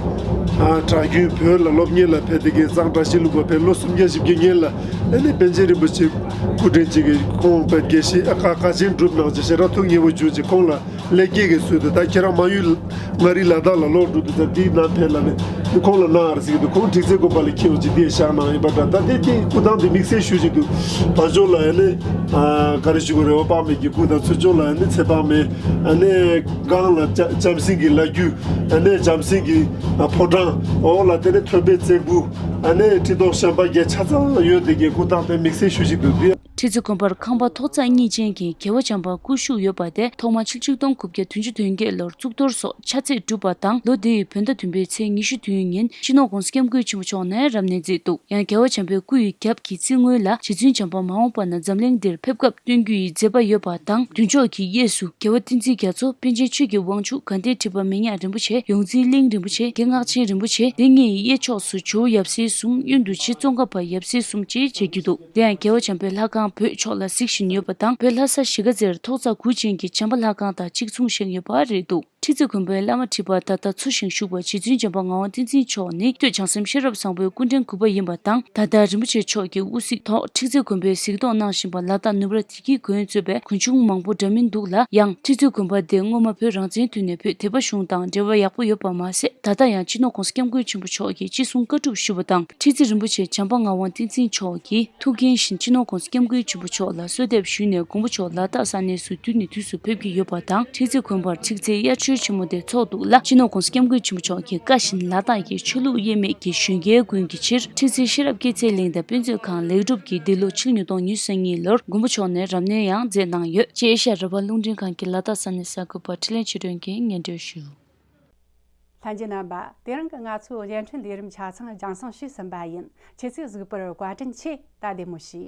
ཨ་གྲྭ་རྒྱུན་བོད་ལ་སློབ་གཉེར་ལ་ཕེབས་དེ་གའི་གཙང་བཀྲ་ཤིས་ལྷུན་པོ་ཕེབས་ལོ་སུམ་བརྒྱ་བཞི་བརྒྱ་སྔོན་ལ་ཨ་ནི་པཎ་ཆེན་རིན་པོ་ཆེ་སྐུ་ཕྲེང་གཅིག་གིས་ཁོང་དཔེ་དགེ་བཤེས་ཨ་ཀ་ཀ་ཆེན་སྒྲུབ་གནང་བྱས་ཞེ་དྲག་ཐུགས་མཉེས་པོ་བྱུང་བྱས་ཁོང་ལ་ལེགས་སྐྱེས་ཀྱི་ཚུལ་དུ་ད་ཁྱེད་རང་མ་ཡུལ་མངའ་རིས་ལ་དྭགས་ལ་ལོག་འགྲོ་དུས་ད་འདིའི་ནང་ཕེབས་ལ་ནི་ཁོང་ལ་གནང་ཨར་ཟེར་གྱི་འདུག་ཁོང་ཁྲི་རྩེ་དགོན་པ་ལ་འཁྱེར་ཡོང་བྱས་འདི་བཞག་གནང་ཡིན་པ་འདྲ། ད་དེ་དེ་སྐུ་ཐང་དེ་དམིགས་བསལ་ཞུ་བྱས་འདུག་བར་ཕྱོགས་ལ་ཡ་ནི་ཨ་ག་རེ་ཞུ་དགོས་རེད། འོད་དཔག་མེད་ཀྱི་སྐུ་དང་ཚུར་ཕྱོགས་ལ་ཡ་ནི་ཚེ་དཔག་མེད་ཨ་ནི་སྒང་ལ་ལྕམ་སྲིང་གི་ལ་རྒྱུ་ཨ་ནི་ལྕམ་སྲིང་གི་ཕོ་བྲང་འོག་ལ་དེ་ནི་ཐོད་པའི་བརྩེགས་པོ་ཨ་ནི་ཁྲི་ཐོག་བཤམས་པ་བརྒྱད་ཆ་ཚང་ཡོད་དེ་གའི་སྐུ་ཐང་དེ་དམིགས་བསལ་ཞུ་བྱས་འདུག་དེ། ཁྲི་རྩེ་དགོན་པར་ཁང་པ་ཐོག་བརྩེགས་གཉིས་ཅན་གྱི་རྒྱལ་བ་བྱམས་པ་སྐུ་བཞུགས་ཡོད་པ་དེ་ཐོག་མ་ཆིག་སྟོང་དགུ་བརྒྱ་བདུན་ཅུ་དོན་བརྒྱད་ལོར་གཙུག་ཏོར་སོགས་ཕྱག་ཚད་གྲུབ་པ་དང་། ལོ་དེའི་བོད་ཟླ་བདུན་པའི་ཚེས་ཉི་ཤུ་བདུན་ཉིན་སྤྱི་ནོར་༸གོང་ས་༸སྐྱབས་མགོན་ཆེན་པོ་མཆོག་ནས་རབ་གནས་མཛད་འདུག་ཡང་རྒྱལ་བ་བྱམས་པའི་སྐུ་ཡི་རྒྱབ་ཀྱི་རྩིག་ངོས་ལ་རྗེ་བཙུན་བྱམས་པ་མ་འོངས་པ་ན་འཛམ་གླིང་འདིར་ཕེབས་སྐབས་སྟོན་རྒྱུ་ཡི་མཛད་པ་ཡོད་པ་དང་། མདུན་ཅོག་གི་གཡས་སུ་རྒྱལ་བ་བསྟན་འཛིན་རྒྱ་མཚོ་པཎ་ཆེན་ཆོས་ཀྱི་དབང་ཕྱུག་དགའ་ལྡན་ཁྲི་པ་མི་ཉག་རིན་པོ་ཆེ། ཡོངས་འཛིན་གླིང་རིན་པོ་ཆེ། རྒན་སྔགས་ཆེན་རིན་པོ་ཆེ། དེ་གཉིས་ཡི་གཡས་ཕྱོགས་སུ་ཇོ་བོ་ཡབ་སྲས་གསུམ། གཡོན་དུ་རྗེ་ཙོང་ཁ་པ་ཡབ་སྲས་གསུམ་བཅས་མཇལ་རྒྱུ་འདུག་དེ་ཡང་རྒྱལ་བ་བྱམས་པའི་ལྷ་ཁང་བོད་ཕྱོགས་ལ་གཟིགས་བཞིན་ཡོད་པ་དང་། བོད་ལྷ་ས་གཞིས་ཀ་རྩེར་ཐོག་བརྩེགས་དགུ་ཅན་གྱི་བྱམས་པ་ལྷ་ཁང་དང་གཅིག་མཚུངས་བཞེངས་ཡོད་པ་རེད་འདུག་ཁྲི་རྩེ་དགོན་པའི་བླ་མ་ཁྲི་པ་ད་ལྟ་འཚོ་ཞིང་བཞུགས་པ་རྗེ་བཙུན་བྱམས་པ་ངག་དབང་བསྟན་འཛིན་མཆོག་ནི་སྟོད་བྱང་སེམས་ཤེས་རབ་བཟང་པོའི་སྐུ་ཕྲེང་དགུ་པ་ཡིན་པ་དང་། ད་ལྟ་རིན་པོ་ཆེ་མཆོག་གི་དབུ་གཟུགས་ཐོག་ཁྲི་རྩེ་དགོན་པའི་གཟིགས་རྟོག་གནང་བཞིན་པ་ལ་དྭགས་ནུབ་ར་བདེ་སྐྱིད་དགོན་གཙོས་པའི་དགོན་ཆུང་མང་པོ་འདྲ་མིན་འདུག་ལ། ཡང་ཁྲི་རྩེ་དགོན་པ་དེ་སྔོན་མ་བོད་རང་བཙན་དུས་ནས་བོད་དད་པ་གཞུང་དང་འབྲེལ་བ་ཡག་པོ་ཡོད་པ་མ་ཟད། ད་ལྟ་ཡང་སྤྱི་ནོར་༸གོང་ས་༸སྐྱབས་མགོན་ཆེན་པོ་མཆོག་གིས་ཅི་གསུང་བཀའ་སྒྲུབ་ཞུས་པ་དང་། ཁྲི་རྩེ་རིན་པོ་ཆེ་བྱམས་པ་ངག་དབང་བསྟན་འཛིན་མཆོག་གིས་ཐུགས་འགན་བཞིན་སྤྱི་ནོར་༸གོང་ས་༸སྐྱབས་མགོན་ཆེན་པོ་མཆོག་ལ་གསོལ་འདེབས་ཞུས་ནས། མགོན་པོ་མཆོག་ལ་དྭགས་ས་གནས་སུ་དུས་ནས་དུས་སུ་ཕེབས་ཀྱི་ཡོད་པ་དང་། ཁྲི་རྩེ་དགོན་པར་ཁྲི་རྩེ་དབྱར་ཆོས་ཆེན་མོ་དེ་ཚོགས་འདུག་ལ། སྤྱི་ནོར་༸གོང་ས་༸སྐྱབས་མགོན་ཆེན་པོ་མཆོག་གི་བཀའ་བཞིན་ལ་དྭགས་ཀྱི་ཆོས་ལུགས་དབྱེར་མེད་ཀྱི་གཞོན་སྐྱེས་ཀུན་གྱི་ཕྱིར། ཁྲི་རྩེ་ཤེས་རབ་སྐྱེད་ཚལ་གླིང་དང་དཔེ་མཛོད་ཁང་ལེགས་གྲུབ་ཀྱིས་འདི་ལོ་ཕྱི་ལོ་ཉིས་སྟོང་ཉི་ཤུ་རྩ་གཉིས་ལོར་མགོན་པོ་མཆོག་ནས་རབ་གནས་ཡང་མཛད་གནང་ཡོད། ཅེས་ཨེ་ཤ་ཡ་རང་དབང་རླུང་འཕྲིན་ཁང་གི་ལ་དྭགས་ས་གནས་གསར་འགོད་པ་འཕྲིན་ལས་ཆོས་སྒྲོན་གྱིས་སྙན་སྒྲོན་ཞུས། ལྷན་རྒྱས་རྣམ་པ། དེ་རིང་གི་ང་ཚོའི་བརྙན་འཕྲིན་ལས་རིམ་ཆ་ཚང་རྒྱང་སྲིང་ཞུས་ཟིན་པ་ཡིན། ཁྱེད་ཚོས་གཟིགས་པར་བཀའ་དྲིན་ཆེ། ད་བདེ་མོ་བྱོས།